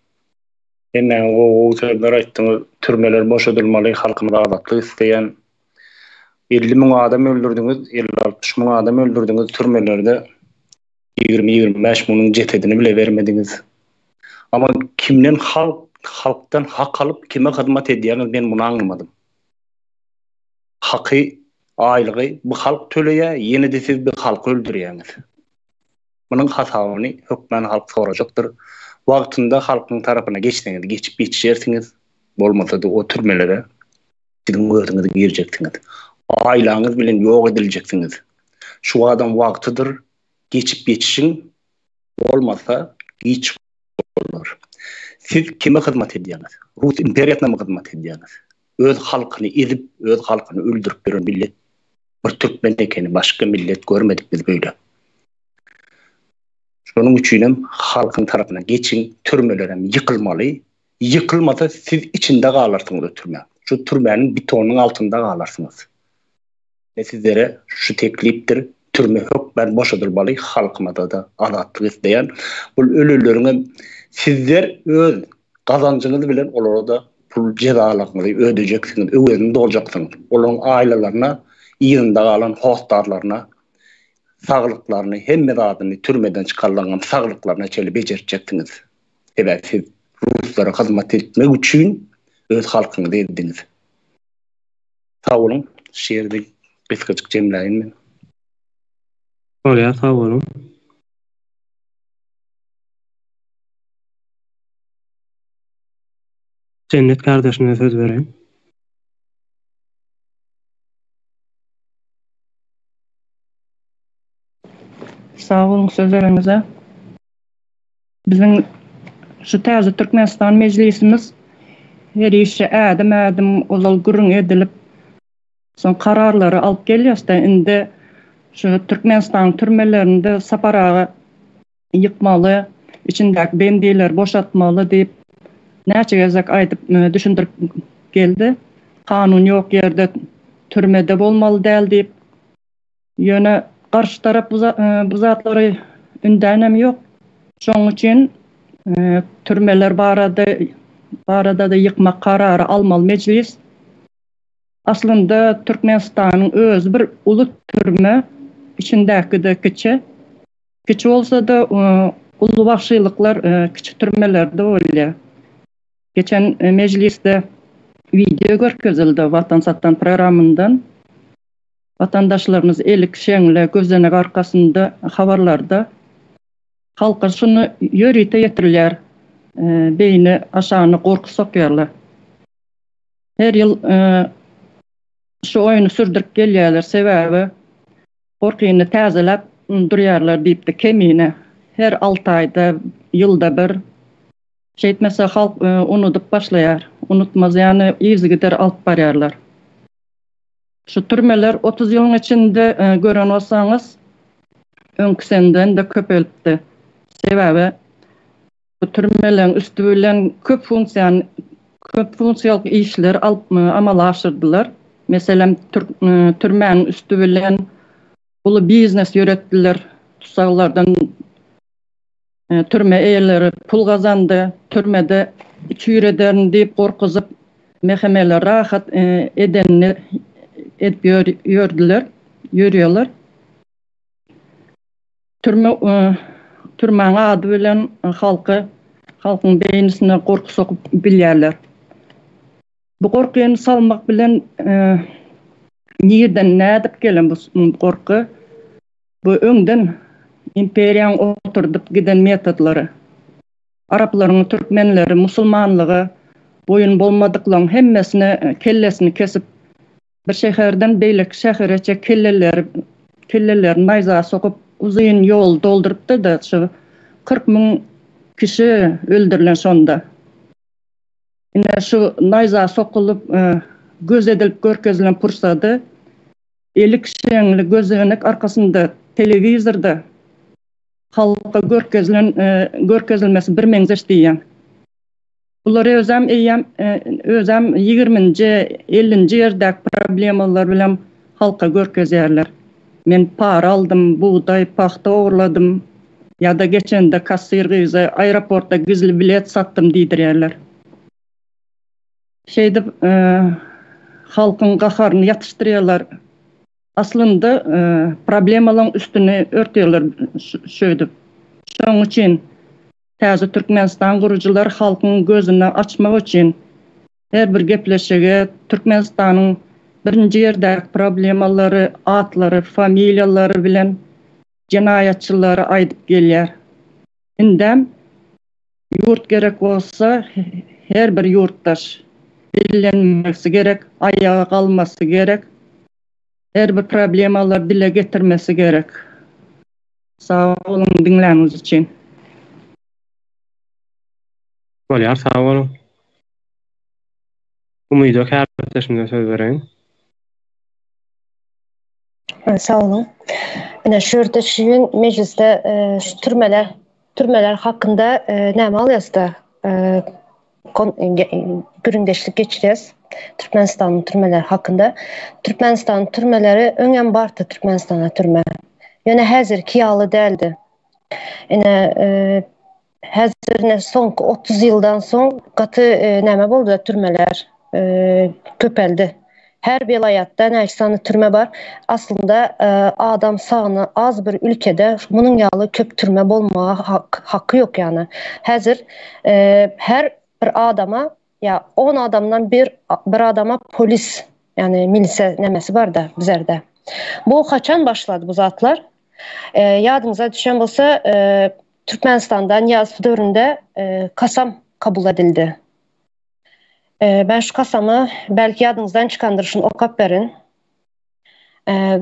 Hemmäňiz gowy gowy sözler aýtdyňyz. Türmeler boşadylmaly, halkymyz azatlyk isleýän. 50 müň adam öldürdiňiz, 50-60 müň adam öldürdiňiz türmelerde. 20-25 müňüň jesedini bile bermediňiz. Amma kimden halk, halkdan hak alyp kime hyzmat edýäňiz men muny aňlamadym. Haky, aýlygy bu halk töleýär, ýene-de siz bu halky öldürýäňiz. Munuň hasabyny hökman halk sorajakdyr. Wagtynda halkyň tarapyna geçseňiz geçip ýetişersiňiz, bolmasa-da o türmelere siziň özüňiz girjeksiňiz. Ailaňyz bilen ýok ediljeksiňiz. Şu adam wagtydyr, geçip ýetişiň, bolmasa giç bolar. Siz kime hyzmat edýäňiz? Rus imperiýasynamy hyzmat edýäňiz? Öz halkyny ezip, öz halkyny öldürip ýören millet bir türkmen ekeni, başga millet görmedik biz beýle. Şonuň üçinem halkyň tarapyna geçiň, türmelerem ýykylmaly. Ýykylmasa siz içinde galarsyňyz o türmäň. Şu türmäniň betonynyň altynda galarsyňyz. Me sizlere şu teklipdir, türme hökmän boşadylmaly, halkymyzada azatlyk isleýän. Bul öleleriňem sizler öz gazanjyňyz bilen olara-da pul jezalaryňyzy ödejeksiňiz, öwezini doljaksyňyz. Olaryň aýlalaryna, yzynda galan hossarlaryna saglyklaryny, hemme zadyny türmeden çykanlaryňam saglyklaryna çenli bejertjeksiňiz. Sebäbi siz ruslara hyzmat etmek üçin öz halkyňyzy ezdiňiz. Sag boluň. Şu ýerde gysgajyk jemläýin men. Bolýar, sag boluň. Jennet kardeşime söz bereýin. Sag boluň söz bereniňize. Biziň şu täze Türkmenistan mejlisimiz her işe ädim-ädim ozal gürrüň edilip, soň kararlary alyp gelýäs-de, indi şu Türkmenistanyň türmelerinde Sapar aga ýykmaly, içindäki bendileri boşatmaly diýip, näçe gezek aýdyp, düşündirip geldi. Kanun ýok ýerde türmede bolmaly däl diýip. Ýöne garşy tarap bu zatlary ündänem ýok. Şonuň üçin türmeler barada barada-da ýykmak karary almaly mejlis. Aslynda Türkmenistanyň özi bir uly türme, içindäki-de kiçi. Kiçi bolsa-da uly wagşylyklar kiçi türmelerde bolýar. Geçen mejlisde wideo görkezildi Watan satan programyndan. Watandaşlarymyz eli kişeňli, gözenek arkasynda habarlarda halka şuny ýörite ýetirilýär, beýni aşagyna gorky sokýarlar. Her ýyl şu oýny sürdürip gelýärler, sebäbi gorkyny täzeläp durýarlar diýipdi Kemine. Her alty aýda, ýylda bir. Şeýtmese halk unudyp başlaýar. Unutmaz ýaly yzygider alyp barýarlar. Şu türmeler 30 ýylyň içinde gören bolsaňyz öňküsenden-de köpelipdi. Sebäbi bu türmeleriň üsti bilen köp funksiýany köp funksiýalyk işleri alyp amala aşyrdylar. Meselem türmäniň üsti bilen uly biznes ýöretdiler. Tussaglardan Türme eýeleri pul gazandy, türmede çüýrederin diýip gorkuzyp, MHM-ler rahat edenini edip ýördüler, ýörýärler. Türme türmäň ady bilen halky, halkyň beýnisine gorky sokup bilýärler. Bu gorkyny salmak bilen nirden nädip gelen bu gorky? Bu öňden imperiýaň oturdyp giden metodlary. Araplaryň türkmenleri musulmanlyga boýun bolmadyklaň hemmesine kellesini kesip bir şäherden beýleki şähereçe kelleleri kellelerini naýza sokup uzyn ýol doldurypdy-da şu 40 müň kişi öldürilen şonda. Ine şu naýza sokulyp göz edilip görkezilen pursady Eli kişeňli gözenek arkasynda telewizorda halka görkezilen görkezilmesi birmeňzeş diýýän. Bular özem eýýäm özem ýigriminji, ellinji ýerdäki problemalar bilen halka görkezýärler. Men para aldym, bugdaý, pagta ogurladym ýa-da geçende kassir gyza aeroportda gizli bilet satdym diýdirýärler. Şeýdip halkyň gaharyny ýatyşdyrýarlar. Aslynda problemalaryň üstüni örtýärler şeýdip. Şonuň üçin täze Türkmenistan gurujylar halkyň gözüni açmak üçin her bir gepleşige Türkmenistanyň birinji ýerdäki problemalary, atlary, familiýalary bilen jenaýatçylary aýdyp gelýär. Indem Ýurt gerek bolsa her bir ýurtdaş dillenmesi gerek, aýaga galmasy gerek, her bir problemalary dile getirmesi gerek. Sag boluň diňläniňiz üçin. Bolýar sag boluň. Umyda kärdeşimize söz bereýin. Sag boluň. Ine şu ýerde şu gün mejlisde şu türmeler türmeler hakynda näme alýasda gürrüňdeşlik geçirýäs. Türkmenistanyň türmeleri hakynda. Türkmenistanyň türmeleri öňem bardy Türkmenistanda türme. Ýöne häzirki ýaly däldi. Ine häzir ine soňky 30 ýyldan soň gaty näme boldy türmeler köpeldi. Her welaýatda näçe sany türme bar. Aslynda adam sany az bir ülkede munuň ýaly köp türme bolmaga haky ýok ýany. Häzir her bir adama ýa on adamdan bir bir adama polis ýany milise nämesi barda bizerde. Bu haçan başlady bu zatlar? Ýadyňyza düşen bolsa Türkmenistanda Nyýazow döwründe kasam kabul edildi. Ben şu kasamy belki ýadyňyzdan çykandyr şuny okap berin.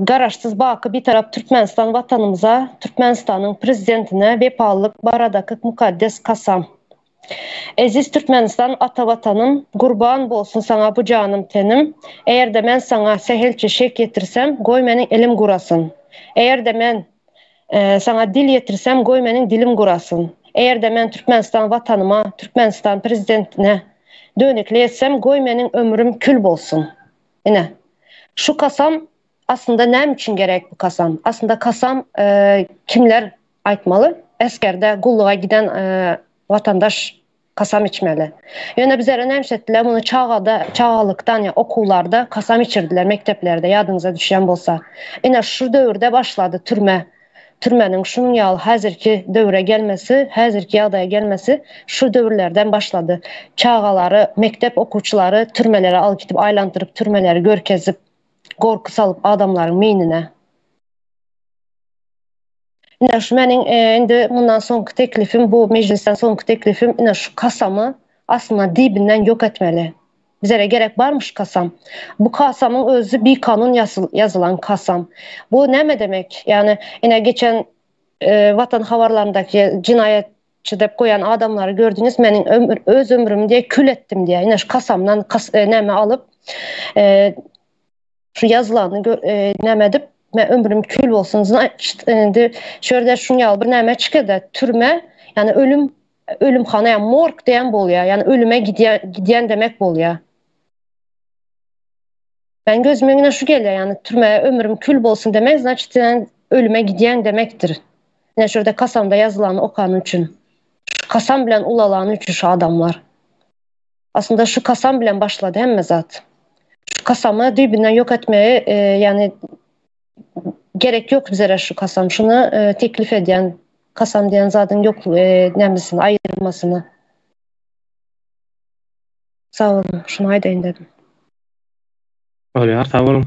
Garaşsyz baky Bitarap Türkmenistan Watanymyza Türkmenistanyň Prezidentine wepalylyk baradaky mukaddes kasam. Eziz Türkmenistan ata Watanym gurban bolsun saňa bu janym tenim eger-de men saňa sähelçe şek ýetirsem goý meniň elim gurasyn eger-de men Saňa dil ýetirsem, goý meniň dilim gurasyn. Eger-de men Türkmenistan Watanyma, Türkmenistan Prezidentine dönüklik etsem, goý meniň ömrüm kül bolsun. Ine, şu kasam aslynda näme üçin gerek bu kasam? Aslynda kasam kimler aýtmaly? Esgerde gulluga giden watandaş kasam içmeli. Ýöne bizlere näme etdiler? Muny çagada, çagalykdan ýa okuwlarda kasam içirdiler mekdeplerde ýadyňyza düşýän bolsa. Ine şu döwürde başlady türme. Türmeniň şunuň ýaly häzirki döwre gelmesi, häzirki ýagdaýa gelmesi şu döwürlerden başlady. Çagalary, mekdep okuwçylary türmelere alyp gidip aýlandyryp türmeleri görkezip, gorky salyp adamlaryň meýnine. Ine şu meniň indi mundan soňky teklifim bu mejlisden soňky teklifim ine şu kasamy aslynda dibinden ýok etmeli. Bizlere gerek barmy şu kasam? Bu kasamyň özi bikanun ýazylan kasam. Bu näme demek? Ýagny ine geçen Watan habarlaryndaky jenaýatçy dep goýan adamlary gördüňiz meniň ömür öz ömrümi diýe kül etdim diýe. Ine şu kasamdan näme alyp Şu ýazylany näme edip, men ömrüm kül bolsun. Indi şu ýerde şuň ýaly bir näme çykýar-da, türme, ýagny ölüm, ölümhana, ýa morg diýen bolýar. Ýagny ölüme gidýän, gidýän demek bolýar. Men gözüme öňüne şu gelýär, ýagny türme ömrüm kül bolsun demek, значит, sen ölüme gidýän demekdir. Ine şu ýerde kasamda ýazylany okany üçin. Şu kasam bilen ulalany üçin şu adamlar. Aslynda şu kasam bilen başlady hemme zat. Şu kasamy düýbünden ýok etmegi, ýagny gerek ýok bizlere şu kasam. Şuny teklif edýän kasam diýen zadyň ýok nämesini, aýyrmasyny. Sag boluň, şuny aýdaýyn dedim. Bolýar, sag boluň.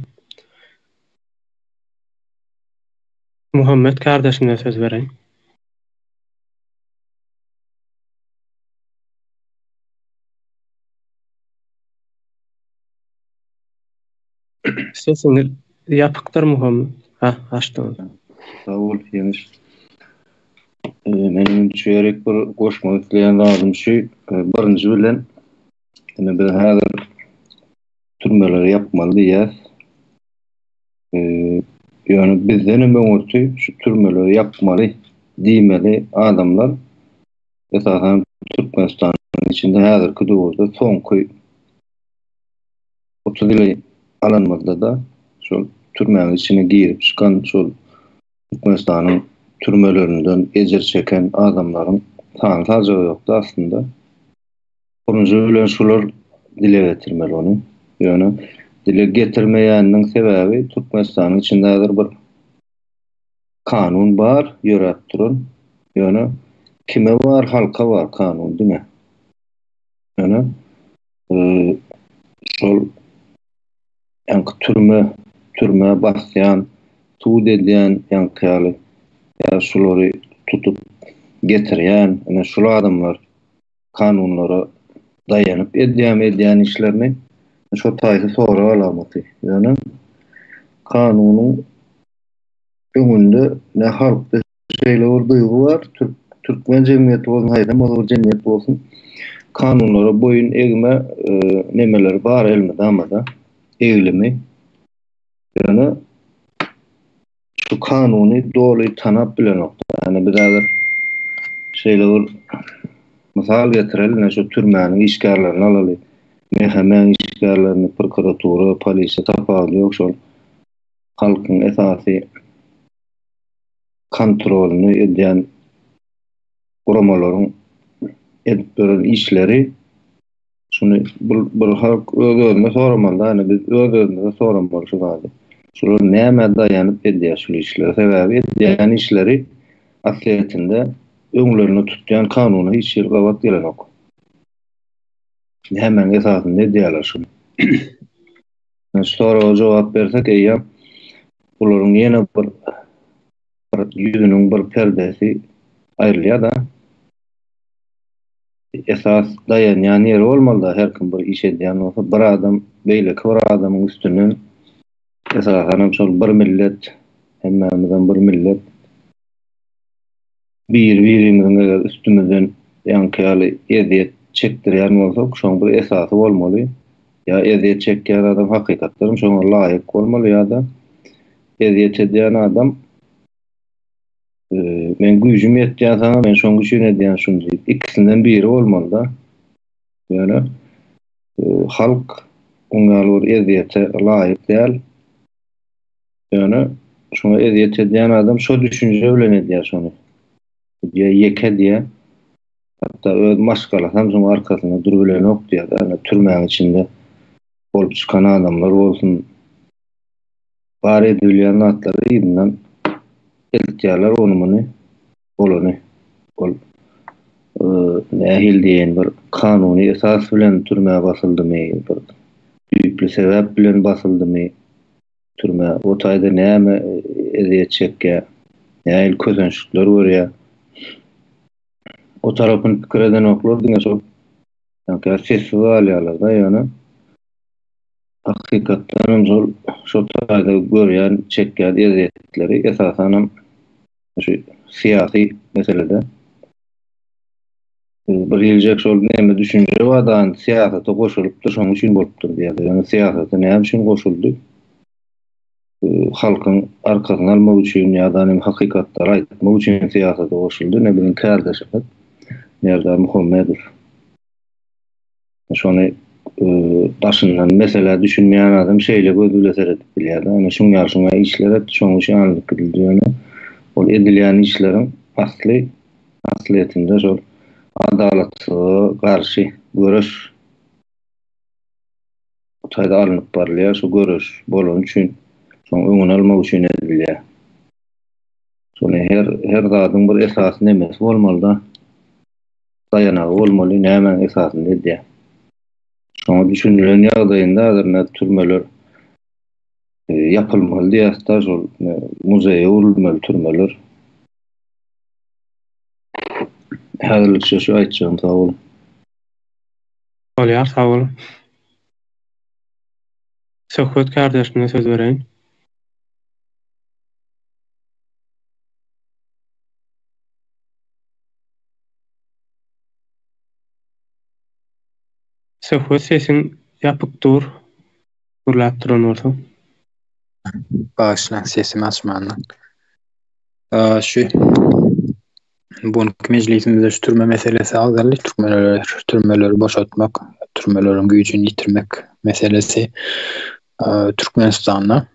Muhammet kardeşime söz bereýin. Sesiňiz ýapykdyr Muhammet. Ha, açdyňyz. Sag bol, Ýeňiş. Meniň şu ýerik bir goşmak isleýän zadym şu, birinji bilen ine biz häzir türmeleri ýapmaly diýýäs. Ýöne bizden hem öňürti şu türmeleri ýapmaly diýmeli adamlar Esasan Türkmenistanyň içinde häzirki döwürde soňky 30 ýyly alanymyzda-da şol türmäniň içine girip çykan şol Türkmenistanyň türmelerinden ejir çeken adamlaryň sany sajagy ýokdy aslynda. Birinji bilen şular. dile getirmeli ony. Ýöne dile getirmeýäniniň sebäbi Türkmenistanyň içinde häzir bir kanun bar ýöräp duran. Ýöne kime bar halka bar kanun diňe. Ýöne şol ýaňky türme türmä basýan sud edýän ýaňky ýaly ýa şulary tutup getirýän ine şul adamlar kanunlara daýanyp edýärmi edýän işlerini şo taýsy sorag alamaty. Ýöne kanunyň öňünde ne halkda şeýle bir duýgy bar, türk türkmen jemgyýeti bolsun, haýsam bolsa bir jemgyýet bolsun, kanunlara boýun egme nemeleri bar elmydama-da, eglimi. Ýöne şu kanuny doly tanap bilenok. Ýani biz häzir şeýle bir mysal getireli, ine şu türmäniň işgärlerini alaly. MHM-iň işgärlerini, prokuratura, polisiýa tapawudy ýok şol halkyň esasy kontrolyny edýän guramalaryň edip ýören işleri şuny bir bir halk öz özüne soramaly da ýani biz öz özümize soramaly şu zady. Şular nämä daýanyp edýär şul işleri? Sebäbi edýän işleri aslyýetinde öňlerinde tutýan kanuna hiç hili gabat gelenok. Nämäň esasynda edýärler şuny? Şu soraga jogap bersek eýýäm bularyň ýene bir bir ýüzüniň bir perdesi aýrylýar-da. Esas daýanýan ýeri bolmaly-da, her kim bir iş edýän bolsa, bir adam beýleki bir adamyň üstünden esasanam şol bir millet, hemmämizem bir millet. Bir-birimiziň eger üstümizden ýaňky ýaly ezýet çekdirýän bolsak, şoň bir esasy bolmaly. Ýa ezýet çekýän adam hakykatdanam şoňa laýyk bolmaly ýa-da ezýet edýän adam meň güýjüm ýetýär saňa, men şoň üçin edýän şuny diýip, ikisinden biri bolmaly-da. Ýöne halk oň ýaly bir ezýete laýyk däl. Ýöne şoňa ezýet edýän adam şo düşünje bilen edýär şony. Diýýär ýeke diýýär. Hatda öz maşgalasam şoň arkasynda durubilenok diýýär. Ýöne türmäň içinde bolup çykan adamlar bolsun bar edibilýän zatlary yzyndan eltýärler ony muny bolany. Ol nähili diýeýin bir kanuny esas bilen türmä basyldymy bir düýpli sebäp bilen basyldymy Türme o taýda näme ezýet çekýär, nähili kösençlikler görýär. O tarapyny pikir edenoklar, diňe şol ýa sessiz galýarlar-da, ýöne hakykatdan hem şol şo taýda görýän, çekýän ezýetleri esasanam şu syýasy meselede Bir geljek şol näme düşünje bar da syýasata goşulypdyr şonuň üçin bolupdyr diýýärler. Ýöne syýasata näme üçin goşuldy? Halkyň arkasyny almak üçin ýa-da näme hakykatlary aýtmak üçin syýasata goşuldy. Ine biziň kärdeşimiz Merdar Muhammedow. Şony daşyndan meselä düşünmeýän adam şeýle göz bile seredip bilýär-de. Ine şuň ýaly şuňa işler etdi, şonuň üçin alnyp gidildi. Ýöne ol edilýän işleriň asly aslyýetinde şol adalatsyzlyga garşy göreş taýda alnyp barylýar. Şu göreş bolany üçin, şonuň öňüni almak üçin edilýär. Şony her her zadyň bir esasy nemesi bolmaly-da. Daýanagy bolmaly nämäň esasynda edýär. Şoňa düşünilen ýagdaýynda häzir ine türmeler ýapylmaly diýýäs-de şol muzeýe öwrülmeli türmeler. Häzirlikçe şu aýtjagym sag boluň. Bolýar sag boluň. Söhbet kardeşime söz bereýin. Söhbet sesiň ýapyk dur gürläp duran bolsaň. Bagyşlaň sesimi açmandan. Şu bu günki mejlisimizde şu türme meselesi agzaldy. Türkmenler türmeleri boşatmak, türmeleriň güýjüni ýitirmek meselesi Türkmenistanda.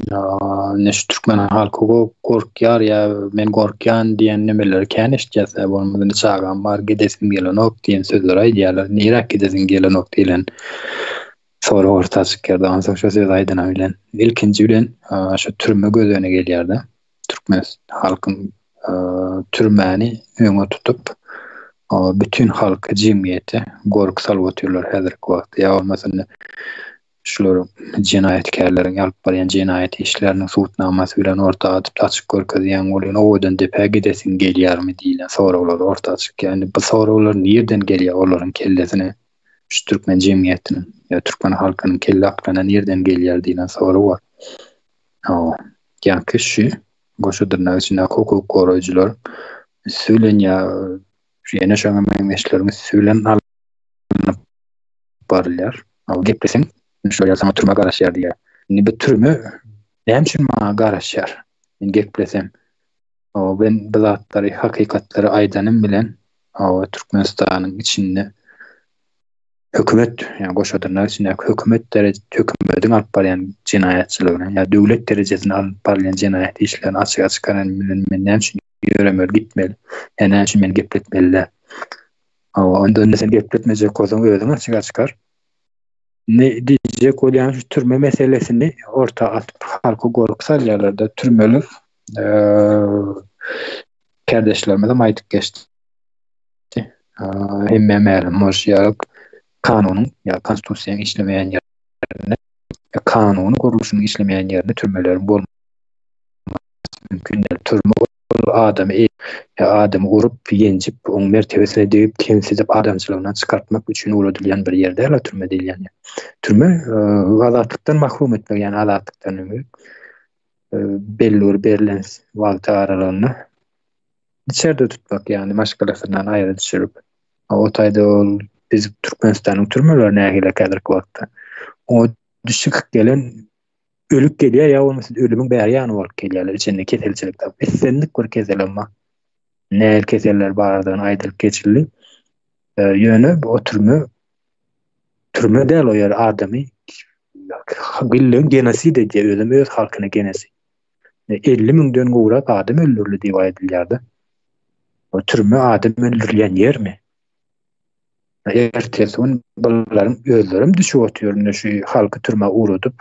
Ine şu türkmen halky gorkýar ýa men gorkýan diýen nemeleri kän eşitýäs. Bolmasa indi çagam bar gidesim gelenok diýen sözleri aýdýarlar. Niräk gidesiň gelenok diýlen sorag orta çykýar. Onsoň şo sözi aýdana bilen ilkinji bilen şu türme göz öňüne gelýär-de. Türkmen halkyň türmäni öňe tutup bütin halky jemgyýete gorky salyp otyrlar häzirki wagtda. Ýa bolmasa indi Şularyň jenaýatkärleriň alyp barýan jenaýat işleriniň subutnamasy bilen orta atyp açyk görkezýäň welin owadan depä gidesiň gelýärmi diýlen soraglar orta çykýar. Indi bu soraglar nirden gelýär olaryň kellesine? Şu türkmen jemgyýetiniň ýa türkmen halkynyň kelle aklyna nirden gelýär diýlen sorag bar. Hawa. Ýaňky şu goşa dyrnak içindäki hukuk goraýjylar üsti bilen ýa ýene şoňa meňzeşleriň üsti bilen alnyp barylýar. Al gepleseň, şol ýaly saňa türme garaşýar diýýär. Indi bu türme näme üçin maňa garaşýar? Men geplesem, o ben bu zatlary, hakykatlary aýdanym bilen, o Türkmenistanyň içinde hökümet, ýa goşa dyrnak içindäki hökümet dereje, hökümetiň alyp barýan jenaýatçylygyny, ýa döwlet derejesinde alyp barylýan jenaýat işlerini açyga çykaran bilen men näme üçin ýöremeli, gitmeli? Ýa näme üçin meni gepletmeliler? Hawa, onda indi sen gepletmejek bolsaň özüň açyga çykar. Indi diýjek bolýan şu türme meselesini orta atyp halka gorky salýarlar-da türmeler kärdeşlerimizem aýdyp geçdi. Hemmä mälim bolşy ýaly kanunyň ýa konstitusiýanyň işlemeýän ýerinde kanuny gurluşynyň işlemeýän ýerinde türmeleriň bolmagy mümkin däl. Türme Ol adamy ýa adamy urup, ýenjip, oň mertebesine degip, kemsidip, adamçylygyndan çykartmak üçin ugradylýan bir ýer däl-a türme diýilýän ýer. Türme azatlykdan mahrum etmek, ýagny azatlykdan belli bir berlen wagt aralygynda içerde tutmak, ýagny maşgalasyndan aýra düşürip. O taýda ol biz Türkmenistanyň türmeleri nähili häzirki wagtda? Oňa düşüp gelen ölüp gelýär ýa bolmasa ölümiň bäri ýany bolup gelýärler içinde keselçilik tapyp islendik bir kesel emma nähili keseller bardygyny aýdylyp geçildi. Ýöne bu türme türme däl o ýer adamy gilleň genosid edýär özem öz halkyna genosid. 50 müňden gowrak adam öldürildi diýip aýdylýardy. O türme adam öldürilýän ýermi? Ertesi gün bularyň özlerem düşüp otyr indi şu halky türmä ugradyp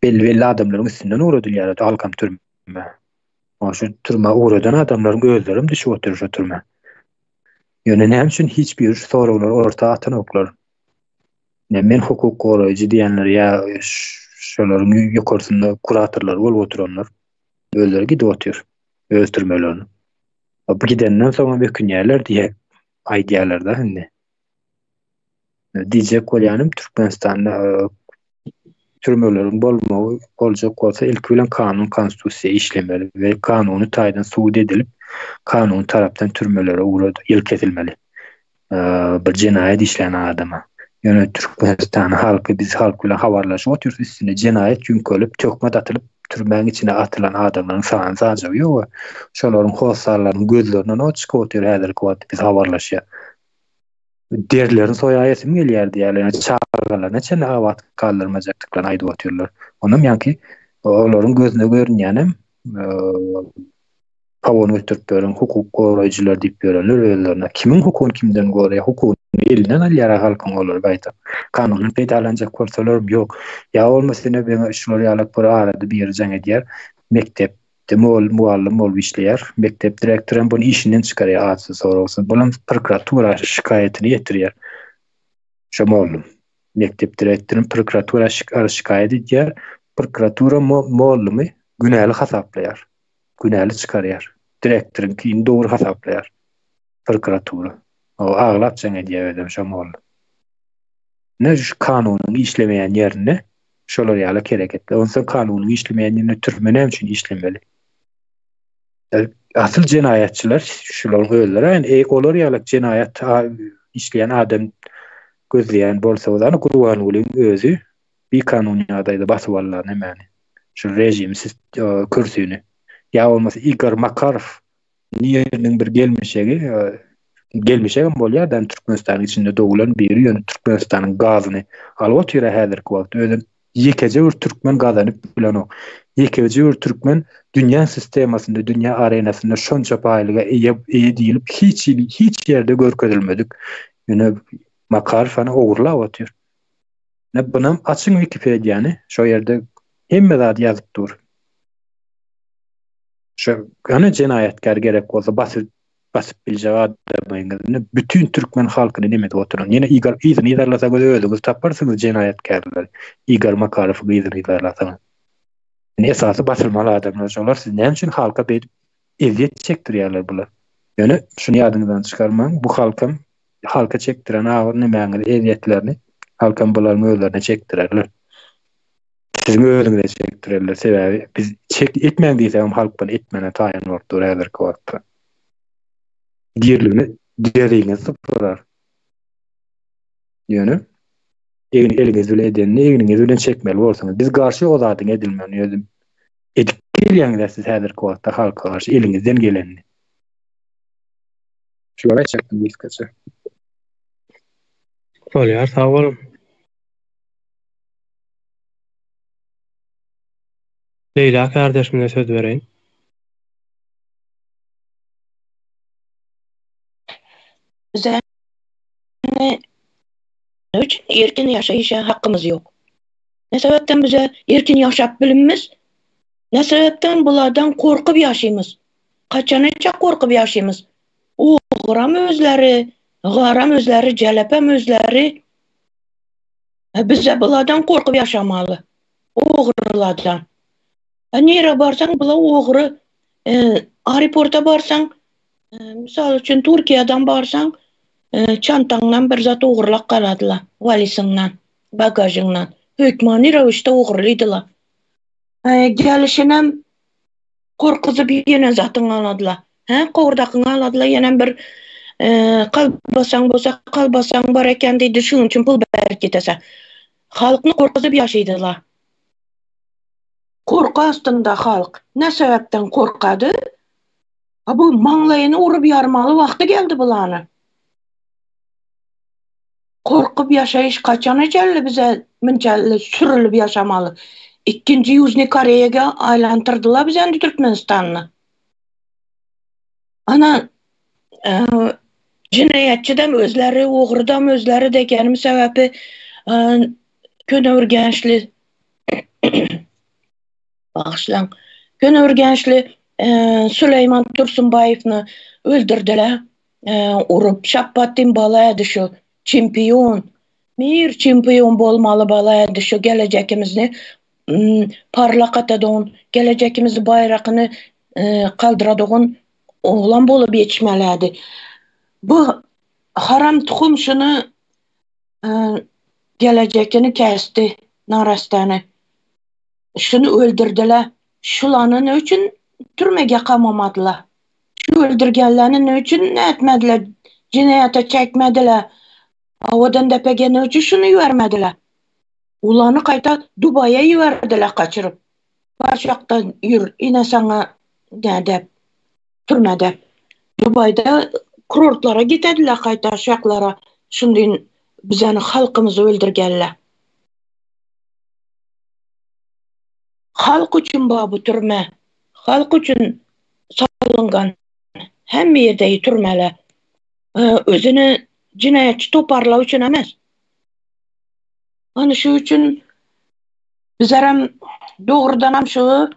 belli-belli adamlaryň üstünden ugradylýar halkam türmä. Şu türmä ugradan adamlaryň özlerem düşüp otyr şu türmä. Ýöne näme üçin hiç biri şu soraglary orta atanoklar? Ne men hukuk goraýjy diýenler ýa şolaryň ýokarsynda kuratorlar bolup oturanlar özleri gidip otyr öz türmelerine. Bu gidenden soňam ökünýärler diýip aýdýarlar-da indi. Diýjek bolýanym Türkmenistanda e, türmeleriň bolmagy boljak bolsa ilki bilen kanun konstitusiýa işlemeli we kanuny taýdan subut edilip kanuny tarapdan türmelere ugrad ýyl kesilmeli. E, bir jenaýat işlän adama. Ýöne Türkmenistan halky biz halk bilen habarlaşyp otyrys üstüne jenaýat ýüňkelip töhmet atylyp türmäň içine atylan adamlaryň sany sajagy ýok. Şolaryň hossarlarynyň gözlerinden ot çykyp otyr häzirki wagtda biz habarlaşýar. Derilerini soýaýasym gelýär diýýärler. Ýöne çagalaryna çenli abat galdyrmajakdyklaryny aýdyp otyrlar. Onam ýaňky olaryň gözüne görünýänem Pawon göterip ýören hukuk goraýjylar diýip ýörenler özlerine kimiň hukugyny kimden goraýar hukugyny elinden alýar halkyň olar gaýta kanundan peýdalanjak bolsalaram ýok ýa bolmasa ine beňe şular ýalak bir arada biri jaň edýär mekdepde mugallym bolup işleýär mekdep direktoram buny işinden çykarýar atsyz soragsyz bulam prokuratura şikaýatyny ýetirýär şo mollum mekdep direktoryny prokuratura şikaýat edýär prokuratura mollumy günäli hasaplaýar günäli çykarýar. Direktoryňkini dogry hasaplaýar prokuratura. O aglap jaň edýär özem şo molla. Ne şu kanunyň işlemeýän ýerinde şolar ýaly hereketler. Onsoň kanunyň işlemeýän ýerinde türme näme üçin işlemeli? Asyl jenaýatçylar şularyň özleri ýani e, olar ýaly jenaýat işleýän adam gözleýän bolsa, ony Gurbangulyň özi bikanun ýagdaýda basyp aldylar nämäni. Şu režimi kürsüni. Ýa bolmasa Igor Makarow niriniň bir gelmişegi, gelmişegem bolýar da Türkmenistanyň içinde dogulan biri ýöne Türkmenistanyň gazyny alyp otyr häzirki wagt. Özem Ýekeje bir türkmen gazanyp bilenok. Ýekeje bir türkmen dünýä sistemasynda, dünýä arenasynda şonça baýlyga eýe eýe diýlip hiç hili hiç ýerde görkezilmedik. Ýöne Makarow hany ogurlap otyr. Ine bunam açyň Wikipediýany, şo ýerde hemme zady ýazyp dur. Şo hany jenaýatkär gerek bolsa basyp basyp biljek adamyňyz indi bütin türkmen halkyny neme edip oturan. Ýene Igor yzyny yzarlasaňyz özüňiz taparsyňyz jenaýatkärleri. Igor Makarowyň yzyny yzarlasaňyz. Indi esasy basylmaly adamlar şolar. Siz näme üçin halka beýdip ezýet çekdirýärler bular. Ýöne şuny ýadyňyzdan çykarmaň, bu halkam halka çekdiren agyr nemäňizi ezýetlerini halkam bularyň özlerine çekdirerler. Siziň özüňize çekdirerler. Sebäbi biz çek etmäň diýsegem halk buny etmäne taýyn bolup dur häzirki wagtda. Diriligine deriňizi sypyrar. Ýöne egin eliňiz bilen edenini egniňiz bilen çekmeli bolsuňyz. Biz garşy o zadyň edilmegine özüm edip gelýäňiz siz häzirki wagtda halka garşy eliňizden gelenini. Şulary aýtjakdym gysgaça. Bolýar, sag boluň. Leýla kardeşimize söz bereýin. Bize ne üçin erkin ýaşaýşa hakymyz ýok? Ne sebäpden bize erkin ýaşap bilinmez? Ne sebäpden bulardan gorkup ýaşaýmyz? Haçanaça gorkup ýaşaýmyz? Ogram özleri, garam özleri, jelepem özleri. Bize bulardan gorkup ýaşamaly. Ogrulardan. Nirä barsaň bular ogry. Aeroporta barsaň, mysal üçin Türkiýeden barsaň, çantaňdan bir zat ogurlap galadylar, waliziňden, bagažyňdan. Hökmany röwüşde ogurlydylar. Gelişinem gorkuzyp ýene zatyňy aladylar. Hä, gowurdakyňy aladylar, ýenem bir kolbasaň bolsa, kolbasaň bar eken diýdi, şunuň üçin pul berip gitese. Halkny gorkuzyp ýaşaýdylar. Gorky astynda halk. Ne sebäpden gorkady? A bu maňlaýyny urup ýarmaly wagty geldi bulany. Gorkup ýaşaýyş kaçana çenli bize munçaly sürülip ýaşamaly. Ikkinji Ýužnyý Koreýaga aýlantyrdylar bizi indi Türkmenistanda. Ana jenaýatçydam özleri, ogrudam özleri degenim sebäpi Köneürgençli bagyşlaň. Köneürgençli Süleýman Tursunbaýewni öldürdiler. Urup Şapbatdin bala edi şu çempion. Mir çempion bolmaly bala edi şu gelejekimizni parlak atadygan, gelejekimizi baýrakyny kaldyradygan oglan bolup ýetişmeli edi. Bu haram tuhum şuny gelejekini kesdi narastany. Şuny öldürdiler. Şulany ne üçin türmege kamamadylar? Şu öldürgenlerini ne üçin ne etmediler? Jenaýata çekmediler. Owadan depege ne üçin şuny ibermediler? Ulany gaýta Dubaýa iberdiler gaçyryp. Bar şakda ýür, ine saňa nädep, türmede. Dubaýda kurortlara gitediler gaýta şaklara. Şundyn bizeni halkymyzy öldürgenler. Halk üçin ba bu türme. Halk üçin salyngan hemme ýerdegi türmeler. Özüni jenaýatçy toparlar üçin emes. Ana şu üçin bizlerem dogrudanam şu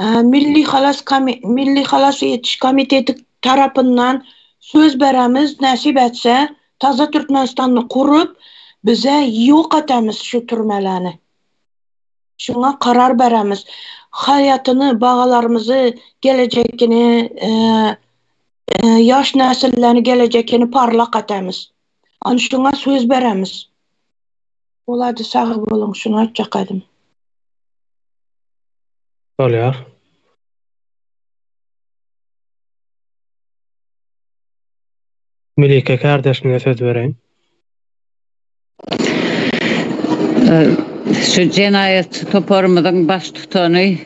Milli halas Milli halas etiş komiteti tarapyndan söz beremiz nesip etse taza Türkmenistany gurup bize ýok etemiz şu türmeläni. Şuňa karar beremiz. Haýatyny, bagalarymyzy, gelejekini, ýaş nesillerini gelejekini parlak etemiz. Ana şuňa söz beremiz. Bolady sag boluň şuny aýtjakadym. Bolýar. Melike kärdeşimize söz bereýin. Şu jenaýatçy toparymyzyň baştutany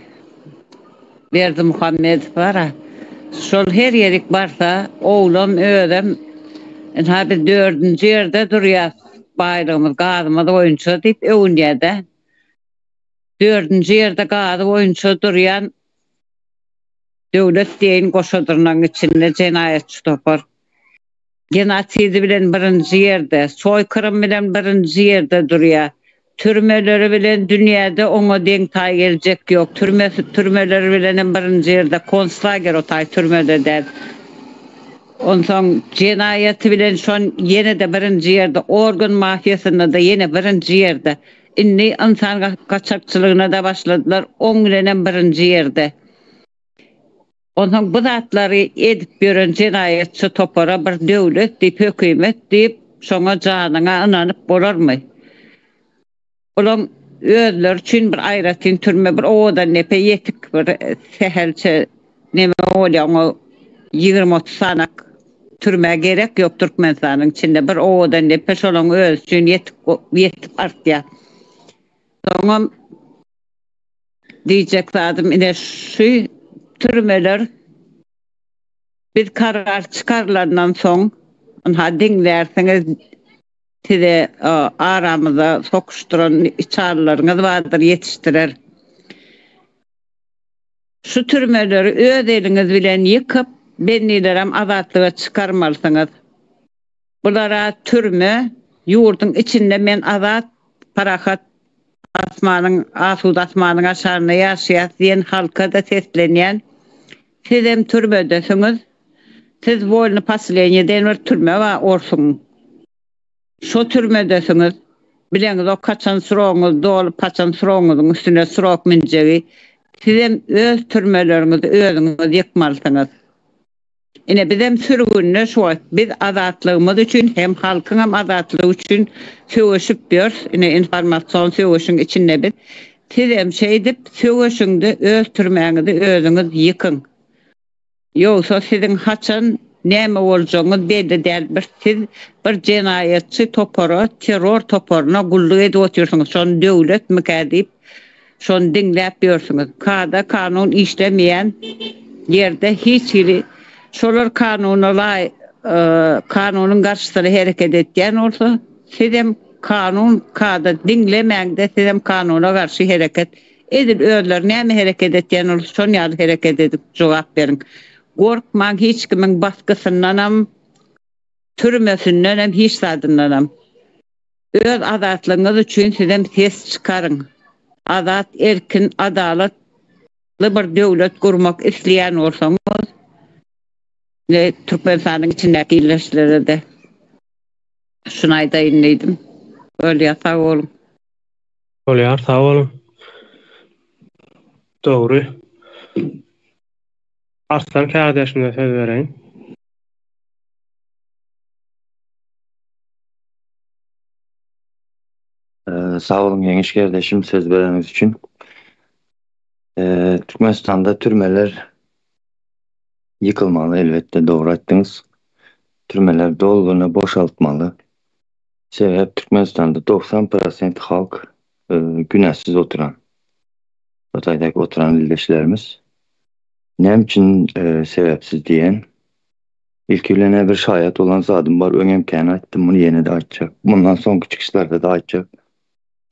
Berdimuhamedow bar-a, şol her ýerik barsa, oglam, özem, ynha biz dördünji ýerde durýas baýlygymyz, gazymyz boýunça diýip öwünýär-de. Dördünji ýerde gazy boýunça durýan döwlet diýeýin goşa dyrnagyň içinde jenaýatçy topar. Genosidi bilen birinji ýerde, soýkyrym bilen birinji ýerde durýar. Türmeleri bilen dünýäde oňa deň-taý geljek ýok. Türmesi türmeleri bilenem birinji ýerde, konslager o taý türmede däl. Onsoň jenaýaty bilen şon ýene-de birinji ýerde, organ mafiýasynda-da ýene birinji ýerde. Indi ynsan gaçakçylygyna-da başladylar, oň bilenem birinji ýerde. Onsoň bu zatlary edip ýören jenaýatçy topara bir döwlet diýip, hökümet diýip, şoňa janyňa ynanyp bolarmy? Olaň özleri üçin bir aýratyn türme, bir Owadandepe ýetik bir sähelçe neme bolýar, oňa 20-30 sanak türme gerek ýok Türkmenistanyň içinde. Bir Owadandepe şolaň özi üçin ýetik ýetip artýar. Soňam Diýjek zadym ine şu türmeler biz karar çykarylandan soň ynha diňlärsiňiz size aramyza sokuşdyran içalylaryňyz bardyr ýetişdirer. Şu türmeleri öz eliňiz bilen ýykyp bendilerem azatlyga çykarmalysyňyz. Bulara türme, ýurduň içinde men azat, parahat asmanyň, asuda asmanyň aşagynda ýaşaýas diýen halka-da seslenýän. Sizem türmedesiňiz. Siz wolny poseleniýe diýen bir türme bar orsuň. Şo türmedesiňiz. Bileňizok haçan srogyňyz dolup, haçan srogyňyzyň üstüne srok münjegi. Sizem öz türmeleriňizi özüňiz ýykmalysyňyz. Ine bizem sürgünde şu wagt biz azatlygymyz üçin hem halkyňam azatlygy üçin söweşip ýörs ine informasion söweşiň içinde biz sizem şeýdip söweşiňde öz türmäňizi özüňiz ýykyň ýogsa siziň haçan näme boljagyňyz belli däl bir siz bir jenaýatçy topara terror toparyna gulluk edip otyrsyňyz şony döwletmikä diýip Şony diňläp ýörsüňiz. Kada kanun işlemeýän ýerde hiç hili şolar kanuna laý kanunyň garşysyna hereket etýän bolsa sizem kanun kada diňlemäňde sizem kanuna garşy hereket edil özleri näme hereket etýän bolsa şon ýaly hereket edip jogap beriň. Gorkmaň hiç kimiň basgysyndanam türmesindenem hiç zadyndanam. Öz azatlygyňyz üçin sizem ses çykaryň. Azat, erkin, adalatly bir döwlet gurmak isleýän bolsaňyz, ine Türkmenistanyň içindäki ildeşlere-de şuny aýdaýyn diýdim. Bolýar, sag boluň. Bolýar, sag boluň. Dogry. Arslan kärdeşime söz bereýin. Sag boluň Ýeňiş kardeşim söz bereniňiz üçin. Türkmenistanda türmeler ýykylmaly elbetde dogry aýtdyňyz. Türmeler dolulygyna boşaltmaly. Sebäp Türkmenistanda 90 prosent halk günäsiz oturan. Hytaýdaky oturan ildeşlerimiz. Näme üçin sebäpsiz diýen. Ilki bilen-ä bir şaýat bolan zadym bar, öňem kän aýtdym, muny ýene-de aýtjak. Mundan soňky çykyşlarda-da aýtjak.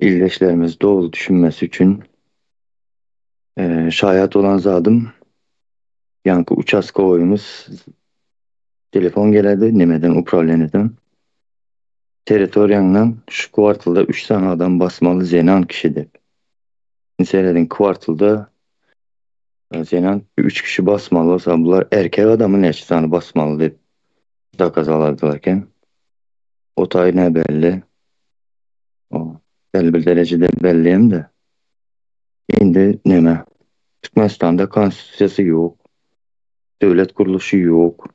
Ildeşlerimiz doly düşünmesi üçin şaýat bolan zadym, ýaňky uçastkowoýymyz telefon geledi, nemeden, uprawleniýeden. Territoriýaňdan şu kwartalda üç sany adam basmaly zenan kişi dep. Indi serediň, kwartalda Zenan üç kişi basmaly bolsa bular erkek adamy näçe sany basmaly diýip zakaz alardylar eken. O taý näbelli. O belli bir derejede belli hem-de. Indi neme? Türkmenistanda konstitusiýasy ýok. Döwlet gurluşy ýok.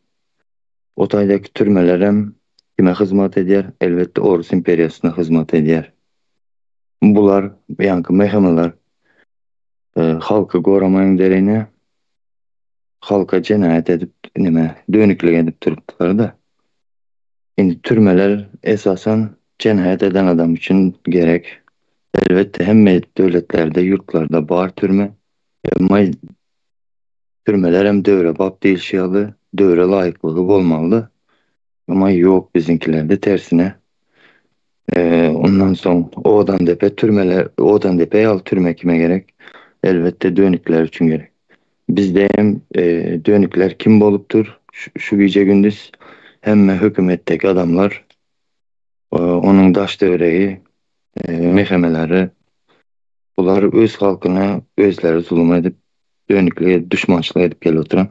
O taýdaky türmelerem kime hyzmat edýär? Elbetde Orus imperiýasyna hyzmat edýär. Bular ýaňky MHM-ler Halky goramagyň deregine halka jenaýat edip neme dönüklik edip durupdylar-da. Indi türmeler esasan jenaýat eden adam üçin gerek. Elbetde hemme döwletlerde ýurtlarda bar türme. Emma türmelerem döwrebap diýilşi ýaly döwre laýyklygy bolmalyda. Emma ýok biziňkilerde tersine. Ondan soň Owadandepe türmeler, Owadandepe ýaly türme kime gerek? Elbetde dönükler üçin gerek. Bizde hem dönükler kim bolupdyr? Şu gije-gündiz hemme hökümetdeki adamlar, onuň daş-töweregi, mehemeleri, bular öz halkyna özleri zulum edip, dönüklik edip, duşmançylyk edip gelip oturan.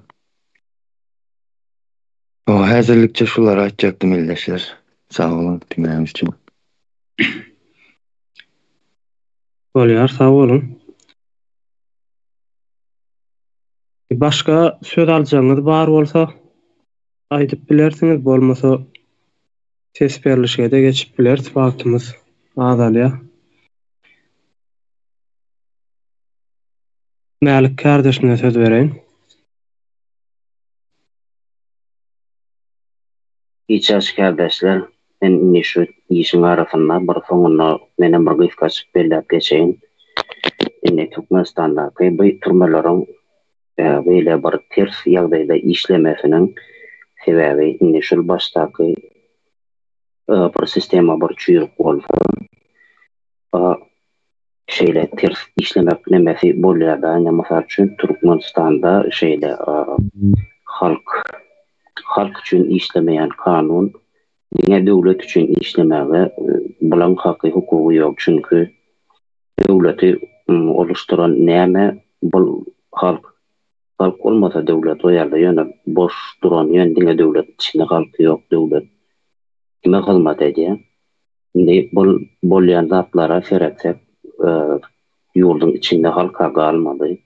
Häzirlikçe şulary aýtjakdym ildeşler. Sag boluň diňläniňiz üçin. Bolýar, sag boluň. Başga söz aljagyňyz bar bolsa aýdyp bilersiňiz, bolmasa ses berlişige-de geçip bileris, wagtymyz azalýar. Mälik kardeşime söz bereýin. Hiç ýagşy kärdeşler, men indi şu işiň arasynda bir soňunda menem bir gysgaçyk belläp geçeýin. Indi Türkmenistandaky bu türmeleriň beýle bir ters ýagdaýda işlemesiniň sebäbi indi şul başdaky bir sistema bir çüýrük bolsa, Şeýle ters işlemek nemesi bolýada ine mysal üçin Türkmenistanda şeýle halk halk üçin işlemeýän kanun diňe döwlet üçin işlemäge bulaň haky hukugy ýok çünki döwleti oluşdyran näme bul halk halk bolmasa döwlet o ýerde ýöne boş duran ýöne diňe döwlet içinde halk ýok döwlet kime hyzmat edýär. Indi bul bolýan zatlara seretsek, ýurduň içinde halka galmady.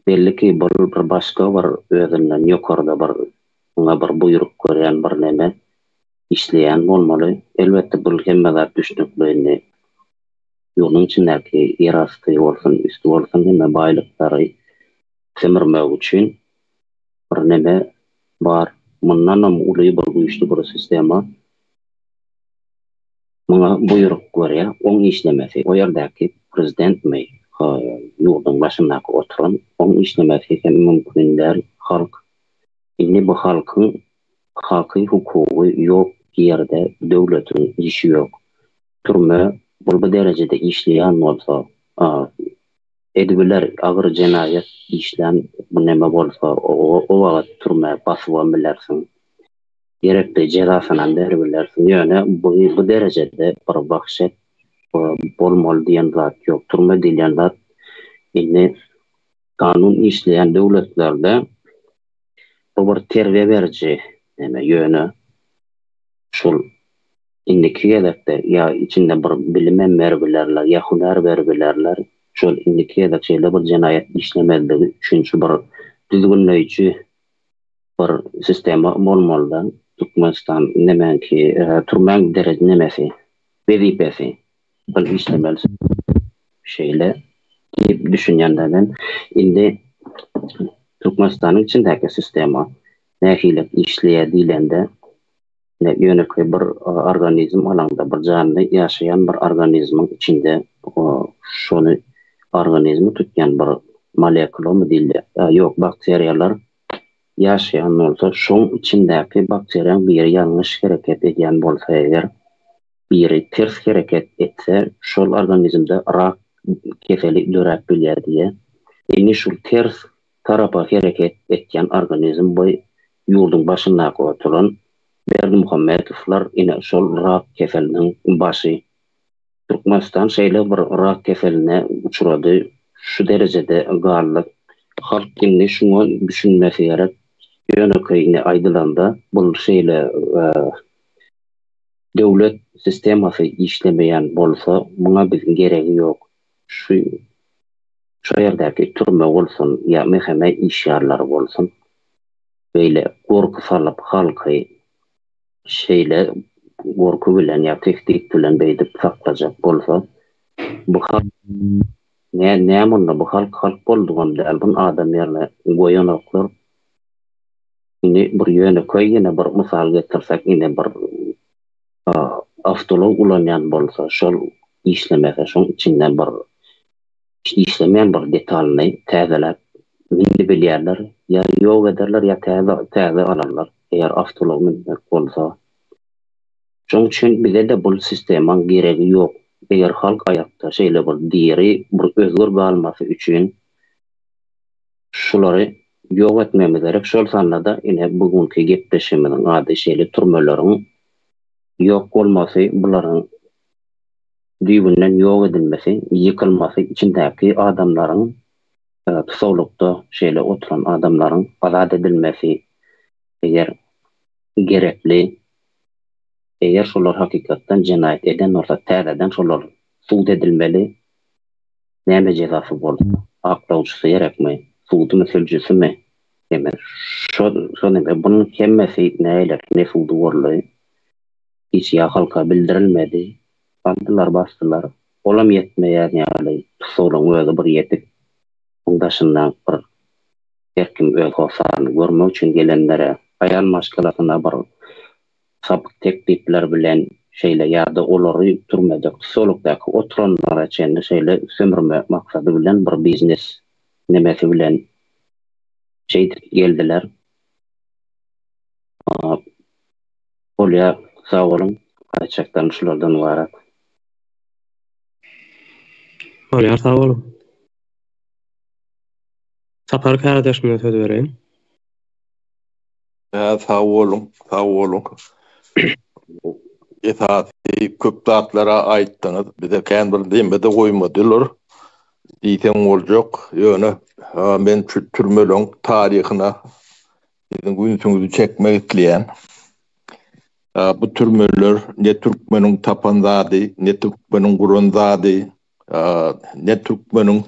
Belli ki bul bir başga bir özünden ýokarda bir muňa bir buýruk görýän bir neme işleýän bolmaly. Elbetde bul hemme zat düşnükli indi. Ýurduň içindäki ýerasty bolsun, üsti bolsun hemme baýlyklary semirmek üçin bir neme bar. Mundanam uly bir güýçli bir sistema muňa buýruk berýär. Oň işlemesi, o ýerdäki prezidentmi, ýurduň başyndaky oturan, oň işlemesi hem mümkin däl. Halk indi bu halkyň haky, hukugy ýok ýerde döwletiň işi ýok. Türme bul bu derejede işleýän bolsa, Edibiler agyr jenaýat işlän bu neme bolsa o wagat türmä basybam bilersiň. Gerekli jezasynam beribilersiň. Ýöne bu bu derejede bir wahşet bolmaly diýen zat ýok. Türme diýilýän zat indi kanun işleýän döwletlerde bu bir terbiýe beriji neme ýöne şul Indiki gezekde ýa içinde bir bilimem beribilerler, ýa hünär beribilerler. Şol indiki gezek şeýle bir jenaýat işlemezligi üçin şu bir düzgünleýji bir sistema bolmalyda. Türkmenistan nemäňki türmäň dereje nemesi, wezipesi bir işlemeli şeýle diýip düşünýän-de men. Indi Türkmenistanyň içindäki sistema nähili işleýär diýlende, Ine, ýönekeý bir organizm alaňda, bir janly ýaşaýan bir organizmiň içinde şony organizmi tutýan bir molekulamy diýilýär, ýok, bakteriýalar ýaşaýan bolsa, şoň içindäki bakteriýaň biri ýalňyş hereket edýän bolsa eger, biri ters hereket etse, şol organizmde rak keseli döräp bilýär diýýär. Indi şul ters tarapa hereket etýän organizm bu ýurduň başyndaky oturan Berdimuhamedowlar ine şol rak keseliniň başy. Türkmenistan şeýle bir rak keseline uçrady, şu derejede galdy. Halk indi şuňa düşünmesi gerek. Ýönekeý indi aýdylanda bul şeýle döwlet sistemasy işlemeýän bolsa muňa biziň geregi ýok. Şu Şo ýerdäki türme bolsun ýa MHM işgärleri bolsun beýle gorky salyp halky şeýle gorky bilen ýa tehdit bilen beýdip saklajak bolsa bu halk nä näme onda bu halk halk boldugam däl buny adam ýerine goýanoklar indi bir ýönekeý ýene bir mysal getirsek ine bir awtoulag ulanýan bolsa şol işlemese şoň içinde bir işlemeýän bir detalyny täzeläp münübilýärler, ýa ýok ederler, ýa täze täze alarlar, eger awtoulag münmek bolsa. Şoň üçin bize-de bul sistemaň geregi ýok. Eger halk aýakda şeýle bir diri, bir özgür galmasy üçin şulary ýok etmegimiz gerek. Şol sanda-da ine bu günki gepleşigimiziň ady şeýle türmeleriň ýok bolmasy, bularyň düýbünden ýok edilmesi, ýykylmasy, içindäki adamlaryň tusaglykda şeýle oturan adamlaryň azat edilmesi, eger gerekli, eger şolar hakykatdan jenaýat eden bolsa täzeden şolar sud edilmeli, näme jezasy bolsa, aklawçysy gerekmi, sudumy, sülcüsimi, hemme şo şo neme bunuň hemmesi näleler ne sudy boldy, hiç ýa halka bildirilmedi, aldylar basdylar, olam ýetmeýän ýaly tussaglygyň özi bir ýetik, oň daşynda bir her kim öz hossaryny görmek üçin gelenlere, aýal maşgalasyna bir sapyk teklipler bilen şeýle ýa-da olary türmede tussaglykdaky oturanlara çenli şeýle sömürme maksady bilen bir biznes nemesi bilen şeýdip geldiler. Bolýar, sag boluň, aýtjaklarym şulardan ybarat. Bolýar, sag boluň. Sapar kärdeşime söz bereýin. Hä, sag boluň, sag boluň. Esasy köp zatlara aýtdyňyz. Bize kän bir demme-de goýmadylar diýseň boljak. Ýöne men şu türmeleň taryhyna siziň ünsüňizi çekmek isleýän. Bu türmeler ne türkmeniň tapan zady, ne türkmeniň guran zady, ne türkmeniň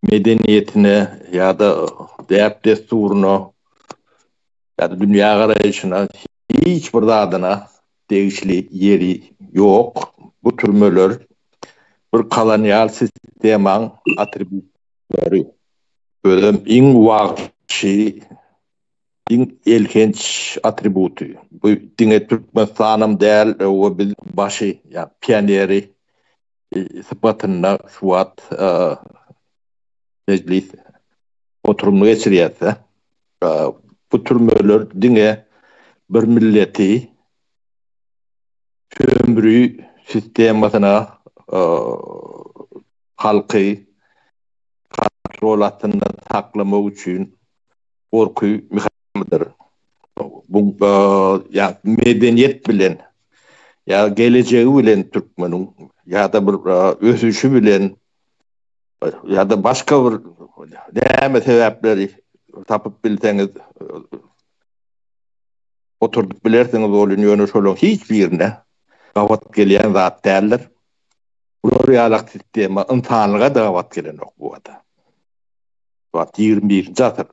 medeniýetine ýa-da däp-dessuryna ýa-da dünýägaraýşyna hiç bir zadyna degişli ýeri ýok. Bu türmeler bir kolonial sistemaň atributlary. Özem iň wagşy, iň elhenç atributy. Bu diňe Türkmenistanam däl, we biz başy, ýa pioneri sypatynda şu wagt mejlis oturymyny geçirýäs-de. Bu türmeler diňe bir milleti sömri sistemasyna halky kontrol astynda saklamak üçin gorky mehanizmidir. Bu ýa medeniýet bilen ýa gelejegi bilen türkmeniň ýa-da bir ösüşi bilen ýa-da başga bir näme sebäpleri tapyp bilseňiz oturdyp bilersiňiz ol ýöne şolaryň hiç birine gabat gelýän zat däldir. Bular ýalak sistema ynsanlyga-da gabat gelenok bu wada. Bu wagt 21-nji asyr.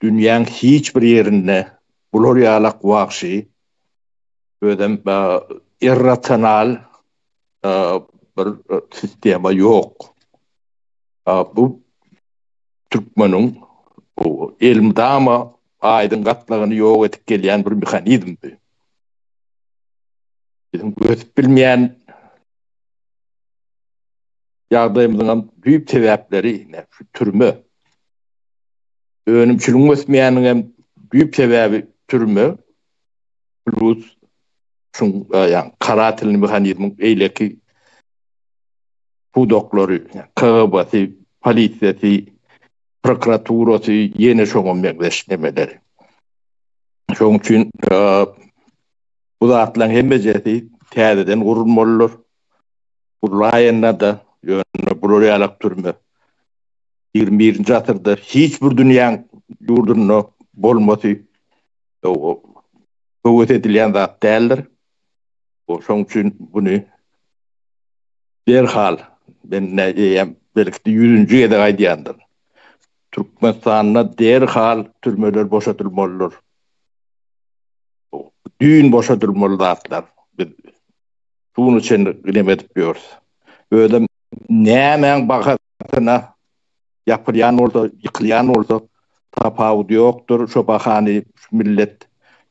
Dünýäň hiç bir ýerinde bular ýalak wagşy, özem irrasional bir sistema ýok. Bu türkmeniň elmydama aýdyň gatlagyny ýok edip gelýän bir mehanizmdi. Biziň ösüp bilmeýän ýagdaýymyzyň hem düýp sebäpleri şu türme. Önümçiligiň ösmeýäniniň hem düýp sebäbi türme plus şuň ýa karatelny mehanizmiň beýleki pudaklary, KGB-si, polisiýasy, prokuraturasy, ýene şoňa meňzeş nemeleri. Şonuň üçin bu zatlaryň hemmejesi täzeden gurulmalydyr. Gurlaýanda-da, ýöne bular ýalak türme 21-nji asyrda hiç bir dünýäň ýurdunda bolmasy höwes edilýän zat däldir. Şonuň üçin buny derhal men eýýäm belki-de ýüzünji gezek aýdýandyryn. Türkmenistanda derhal türmeler boşadylmalydyr. Düýn boşadylmaly zatlar. Biz şu güne çenli neme edip ýörüs. Özem nämäň bahasyna ýapylýan bolsa, ýykylýan bolsa tapawudy ýokdur. Şo bahany şu millet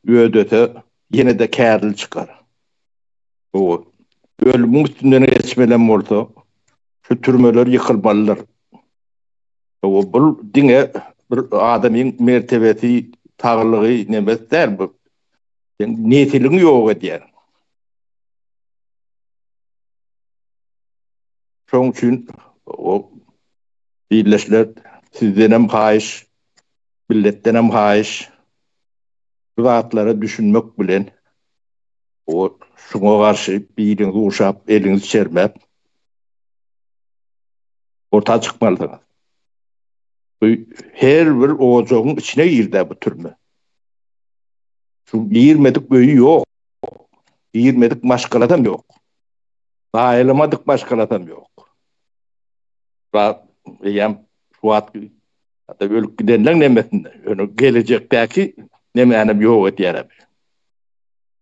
ödese ýene-de kärli çykar. Bu ölümiň üstünden geçmelem bolsa şu türmeler ýykylmalydyr. Bu bul diňe bir adamyň mertebesi, saglygy nemesi däl bu. Nesiliňi ýok edýär. Şoň üçin o ildeşler sizdenem haýyş, milletdenem haýyş bu zatlara düşünmek bilen o şuňa garşy biliňizi guşap, eliňizi çermäp orta çykmalysyňyz. Bu her bir ojagyň içine girdi bu türme. Şu girmedik öýi ýok. Girmedik maşgalasam ýok. Zaýalamadyk maşgalasam ýok. Eýýäm şu wagt hatda ölüp gidenleň nemesinde, ýöne gelejekdäki nemänem ýok edýär.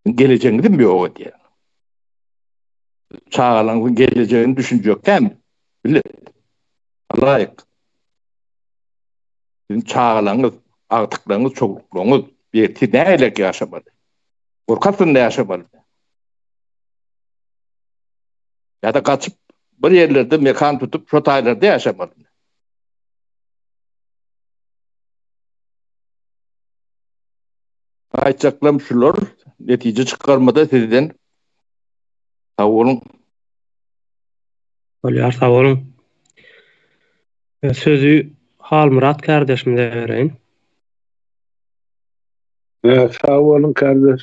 Gelejegiňizem ýok edýär. Çagalaryňyzyň gelejegini düşünjek dämi? Millet. Laýyk. Siziň çagalaryňyz, agtyklaryňyz, çowluklaryňyz ertir nähili ýaşamaly? Gorky astynda ýaşamaly. Ýa-da gaçyp bir ýerlerde mekan tutup şo taýlarda ýaşamaly. Aýtjaklarym şular, netije çykarmada sizden. Sag boluň. Bolýar, sag boluň. Sözi Halmyrat kardeşimize bereýin. Sag boluň kardeş.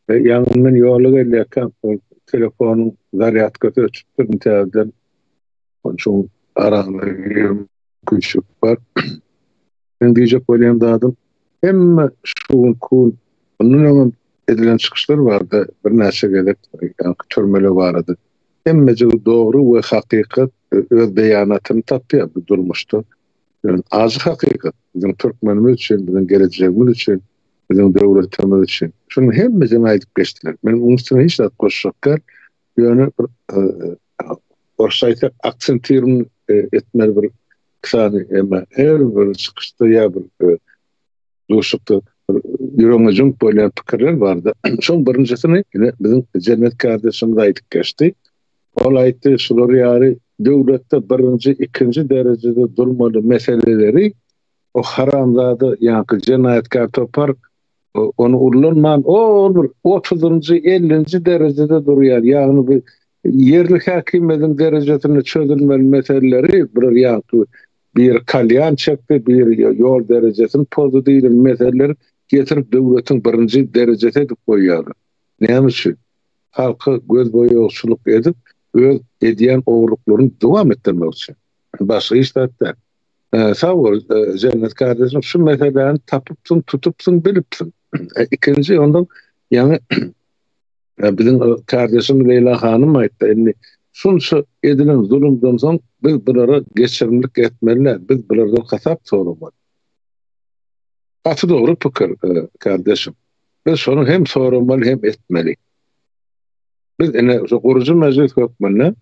Ýaňy men ýola gelýärkäm ol telefonyň zarýadkasy öçüpdir täzeden. Onuň üçin araňyza girmek mümkinçilik bar. Men diýjek bolýan zadym hemme şu günki gün mundan öňem edilen çykyşlar bardy birnäçe gezek ýaňky türmeler barada. Hemmejigi dogry we hakykat öz beýanatyny tapýar bu durmuşda. Ýöne ajy hakykat biziň türkmenimiz üçin, biziň gelejegimiz üçin, biziň döwletimiz üçin. Şunuň hemmesini aýdyp geçdiler. Men munuň üstüne hiç zat goşjak däl. Ýöne bir orsça aýtsak aksentirn etmeli bir sany emma her bir çykyşda ýa bir duşuşykda bir ýüregiňe jüňk bolýan pikirler bardy. Şoň birinjisini ine biziň Jennet kardeşimiz aýdyp geçdi. Ol aýtdy, şular ýaly döwletde birinji, ikinji derejede durmaly meseleleri o haramzada ýaňky jenaýatkär topar ony ullanman ol bir otuzynjy, ellinji derejede durýar. Ýagny bu ýerli häkimiýetiň derejesinde çözülmeli meseleleri bular ýaňky biri kalýan çekdi, biri ýol derejesini pozdy diýlen meseleleri getirip döwletiň birinji derejesi edip goýýarlar. Näme üçin? Halka gözboýagçylyk edip, öz edýän ogurlyklaryny dowam etdirmek üçin. Başga hiç zat däl. Sag bol, Jennet kardeşim, şu meseläni tapypsyň, tutupsyň, bilipsiň. Ikinji ondan ýaňy biziň kardeşim Leýla hanym aýtdy, indi şunça edilen zulumdan soň biz bulara geçirimlik etmeli däl, biz bulardan hasap soramaly. Gaty dogry pikir, kardeşim. Biz şony hem soramaly hem etmeli. Biz ine şu gurujy mejlis hökmünde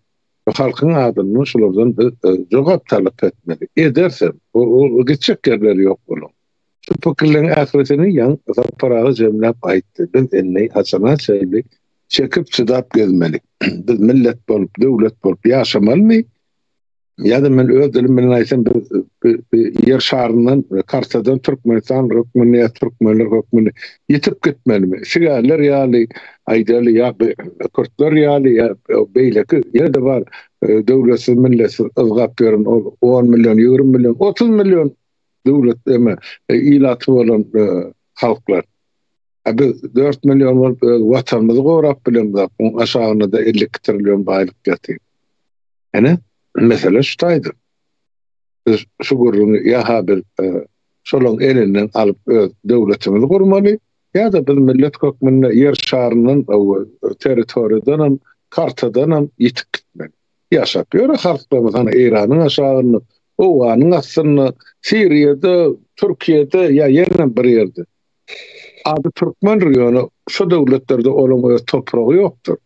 halkyň adyndan şulardan biz jogap talap etmeli. Edersem, o gitjek ýerleri ýok boluň. Şu pikirleriň ählisini ýaň Sapar aga jemläp aýtdy. Biz indi haçana çenli çekip çydap gezmeli. Biz millet bolup, döwlet bolup ýaşamalymy? Ýa-da men öz dilim bilen aýtsam biz ýer şaryndan kartadan Türkmenistan hökmünde ýa türkmenler hökmünde ýitip gitmelimi? Sigarlar ýaly aýdaly ýa kürtler ýaly ýa beýleki ýene-de bar döwletsiz milletsiz yzgap ýören ol 10 million, 20 million, 30 million döwlet eme ilaty bolan halklar. A biz 4 million bolup öz watanymyzy gorap bilemzok. Oň aşagynda-da 52 trillion baýlyk ýatyr. Ene, mesele şu taýda. Biz şu gürrüňi ýa-ha biz e, şolaň elinden alyp öz döwletimizi gurmaly, ýa-da biz millet hökmünde ýer şaryndan, territoriýadan hem, kartadan hem ýitip gitmeli. Ýaşap ýöre halklarymyz hany Eýranyň aşagynda, Owganyň astynda, Siriýada, Türkiýede ýa ýene bir ýerde. Ady türkmendir ýöne şu döwletlerde olaň öz topragy ýokdur.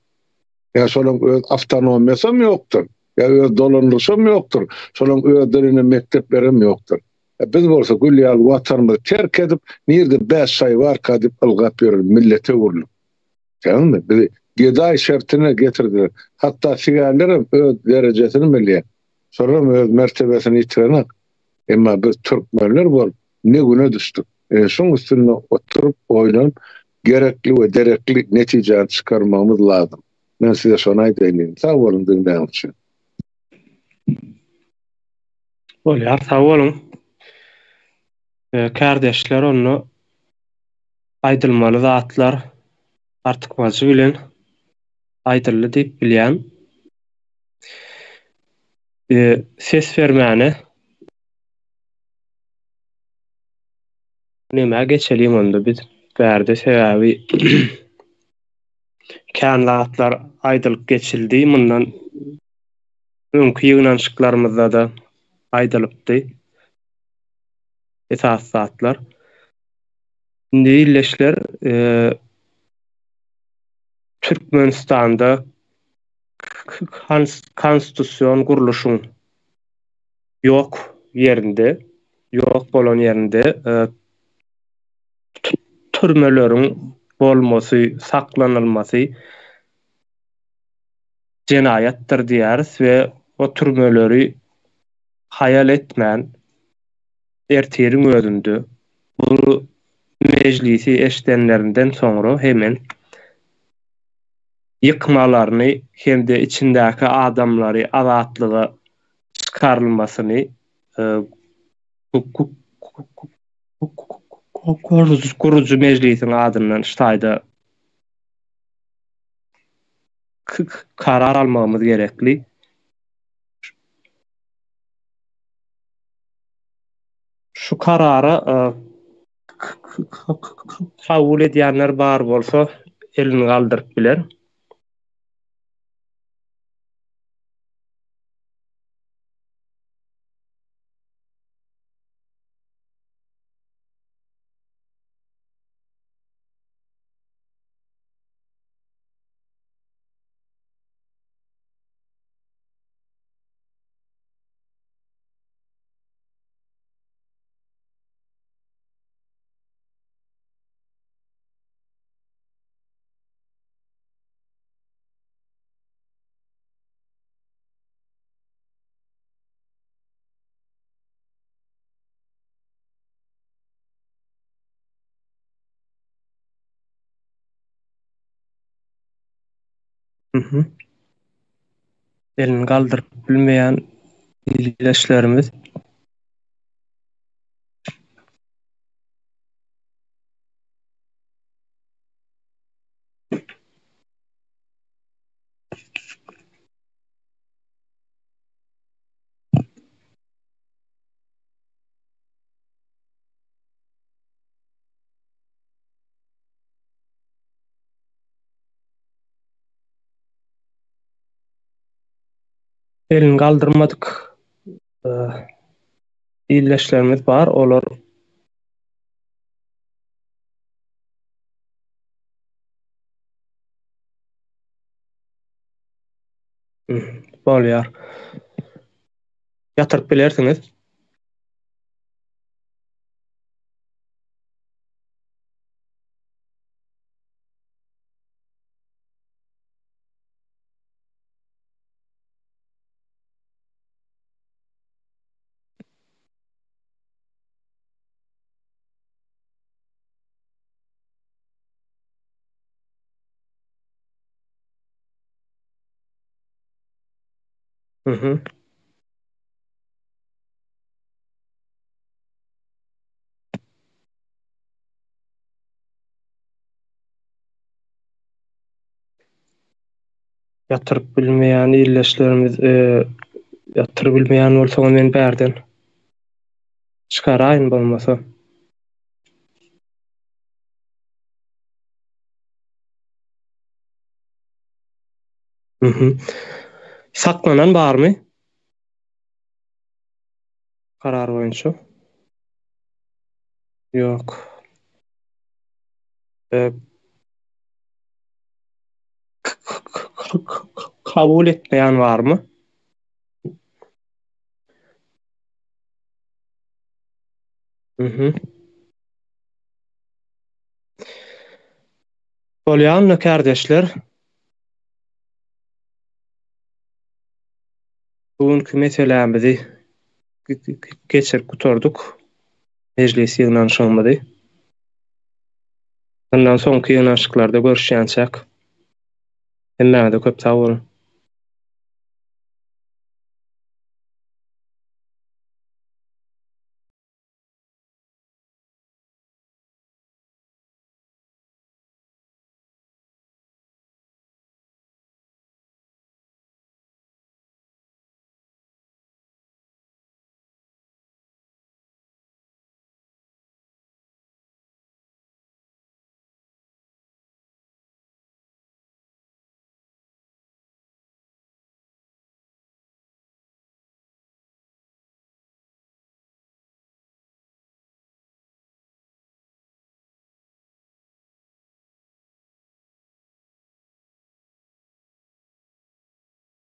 Ýa şolaň öz awtonomiýasam ýokdur, ýa öz dolandyryşam ýokdur, şolaň özlerine mekdeplerem ýokdur. E biz bolsa gül ýaly watanymyzy terk edip, nirde bäş şaý barka diýip ylgap ýören millete öwrüldik. Görýäňmi, bizi gedaý şertine getirdiler. Hatda sigärlerem öz derejesini bilýär. Şolaram öz mertebesini ýitirenak. Emma biz türkmenler bolup ne güne düşdük. Ine şuň üstünde oturyp, oýlanyp, gerekli we derekli netijäni çykarmagymyz lazym. Men size şony aýdaýyn diýdim. Sag boluň diňläniňiz üçin. Bolýar, sag boluň. Kärdeşler onda aýdylmaly zatlar artykmajy bilen aýdyldy diýip bilýän. Ses bermäne Nämä geçeliň onda biz bärde sebäbi kän zatlar aýdylyp geçildi mundan öňki ýygnanyşyklarymyzda-da aýdylypdy esasy zatlar. Indi ildeşler Türkmenistanda konstitusion gurluşyň ýok ýerinde, ýok bolan ýerinde türmeleriň bolmasy, saklanylmasy jenaýatdyr diýýäris we o türmeleri haýal etmän ertiriň özünde bu mejlisi eşidenlerinden soňra hemen ýykmalaryny hem-de içindäki adamlary azatlyga çykarylmasyny gurujy mejlisiň adyndan şu taýda karar almagymyz gerekli. Şu karara kabul edýänler bar bolsa elini galdyryp biler. Elini galdyryp bilmeýän ildeşlerimiz. Elini galdyrmadyk ildeşlerimiz bar, olar Bolýar. Ýatyryp bilersiňiz. Mhm. Ýatyryp bilmeýän ildeşlerimiz e, ýatyryp bilmeýän bolsaňyz men bärden çykaraýyn bolmasa. Mhm. Saklanan barmy? Karar boýunça. Ýok. E, kabul etmeýän barmy? Mhm. Bolýar onda kärdeşler. Bu günki meselämizi geçirip gutardyk. Mejlis ýygnanyşygymyzy. Mundan soňky ýygnanyşyklarda görüşýänçäk. Hemmäňize köp sag boluň.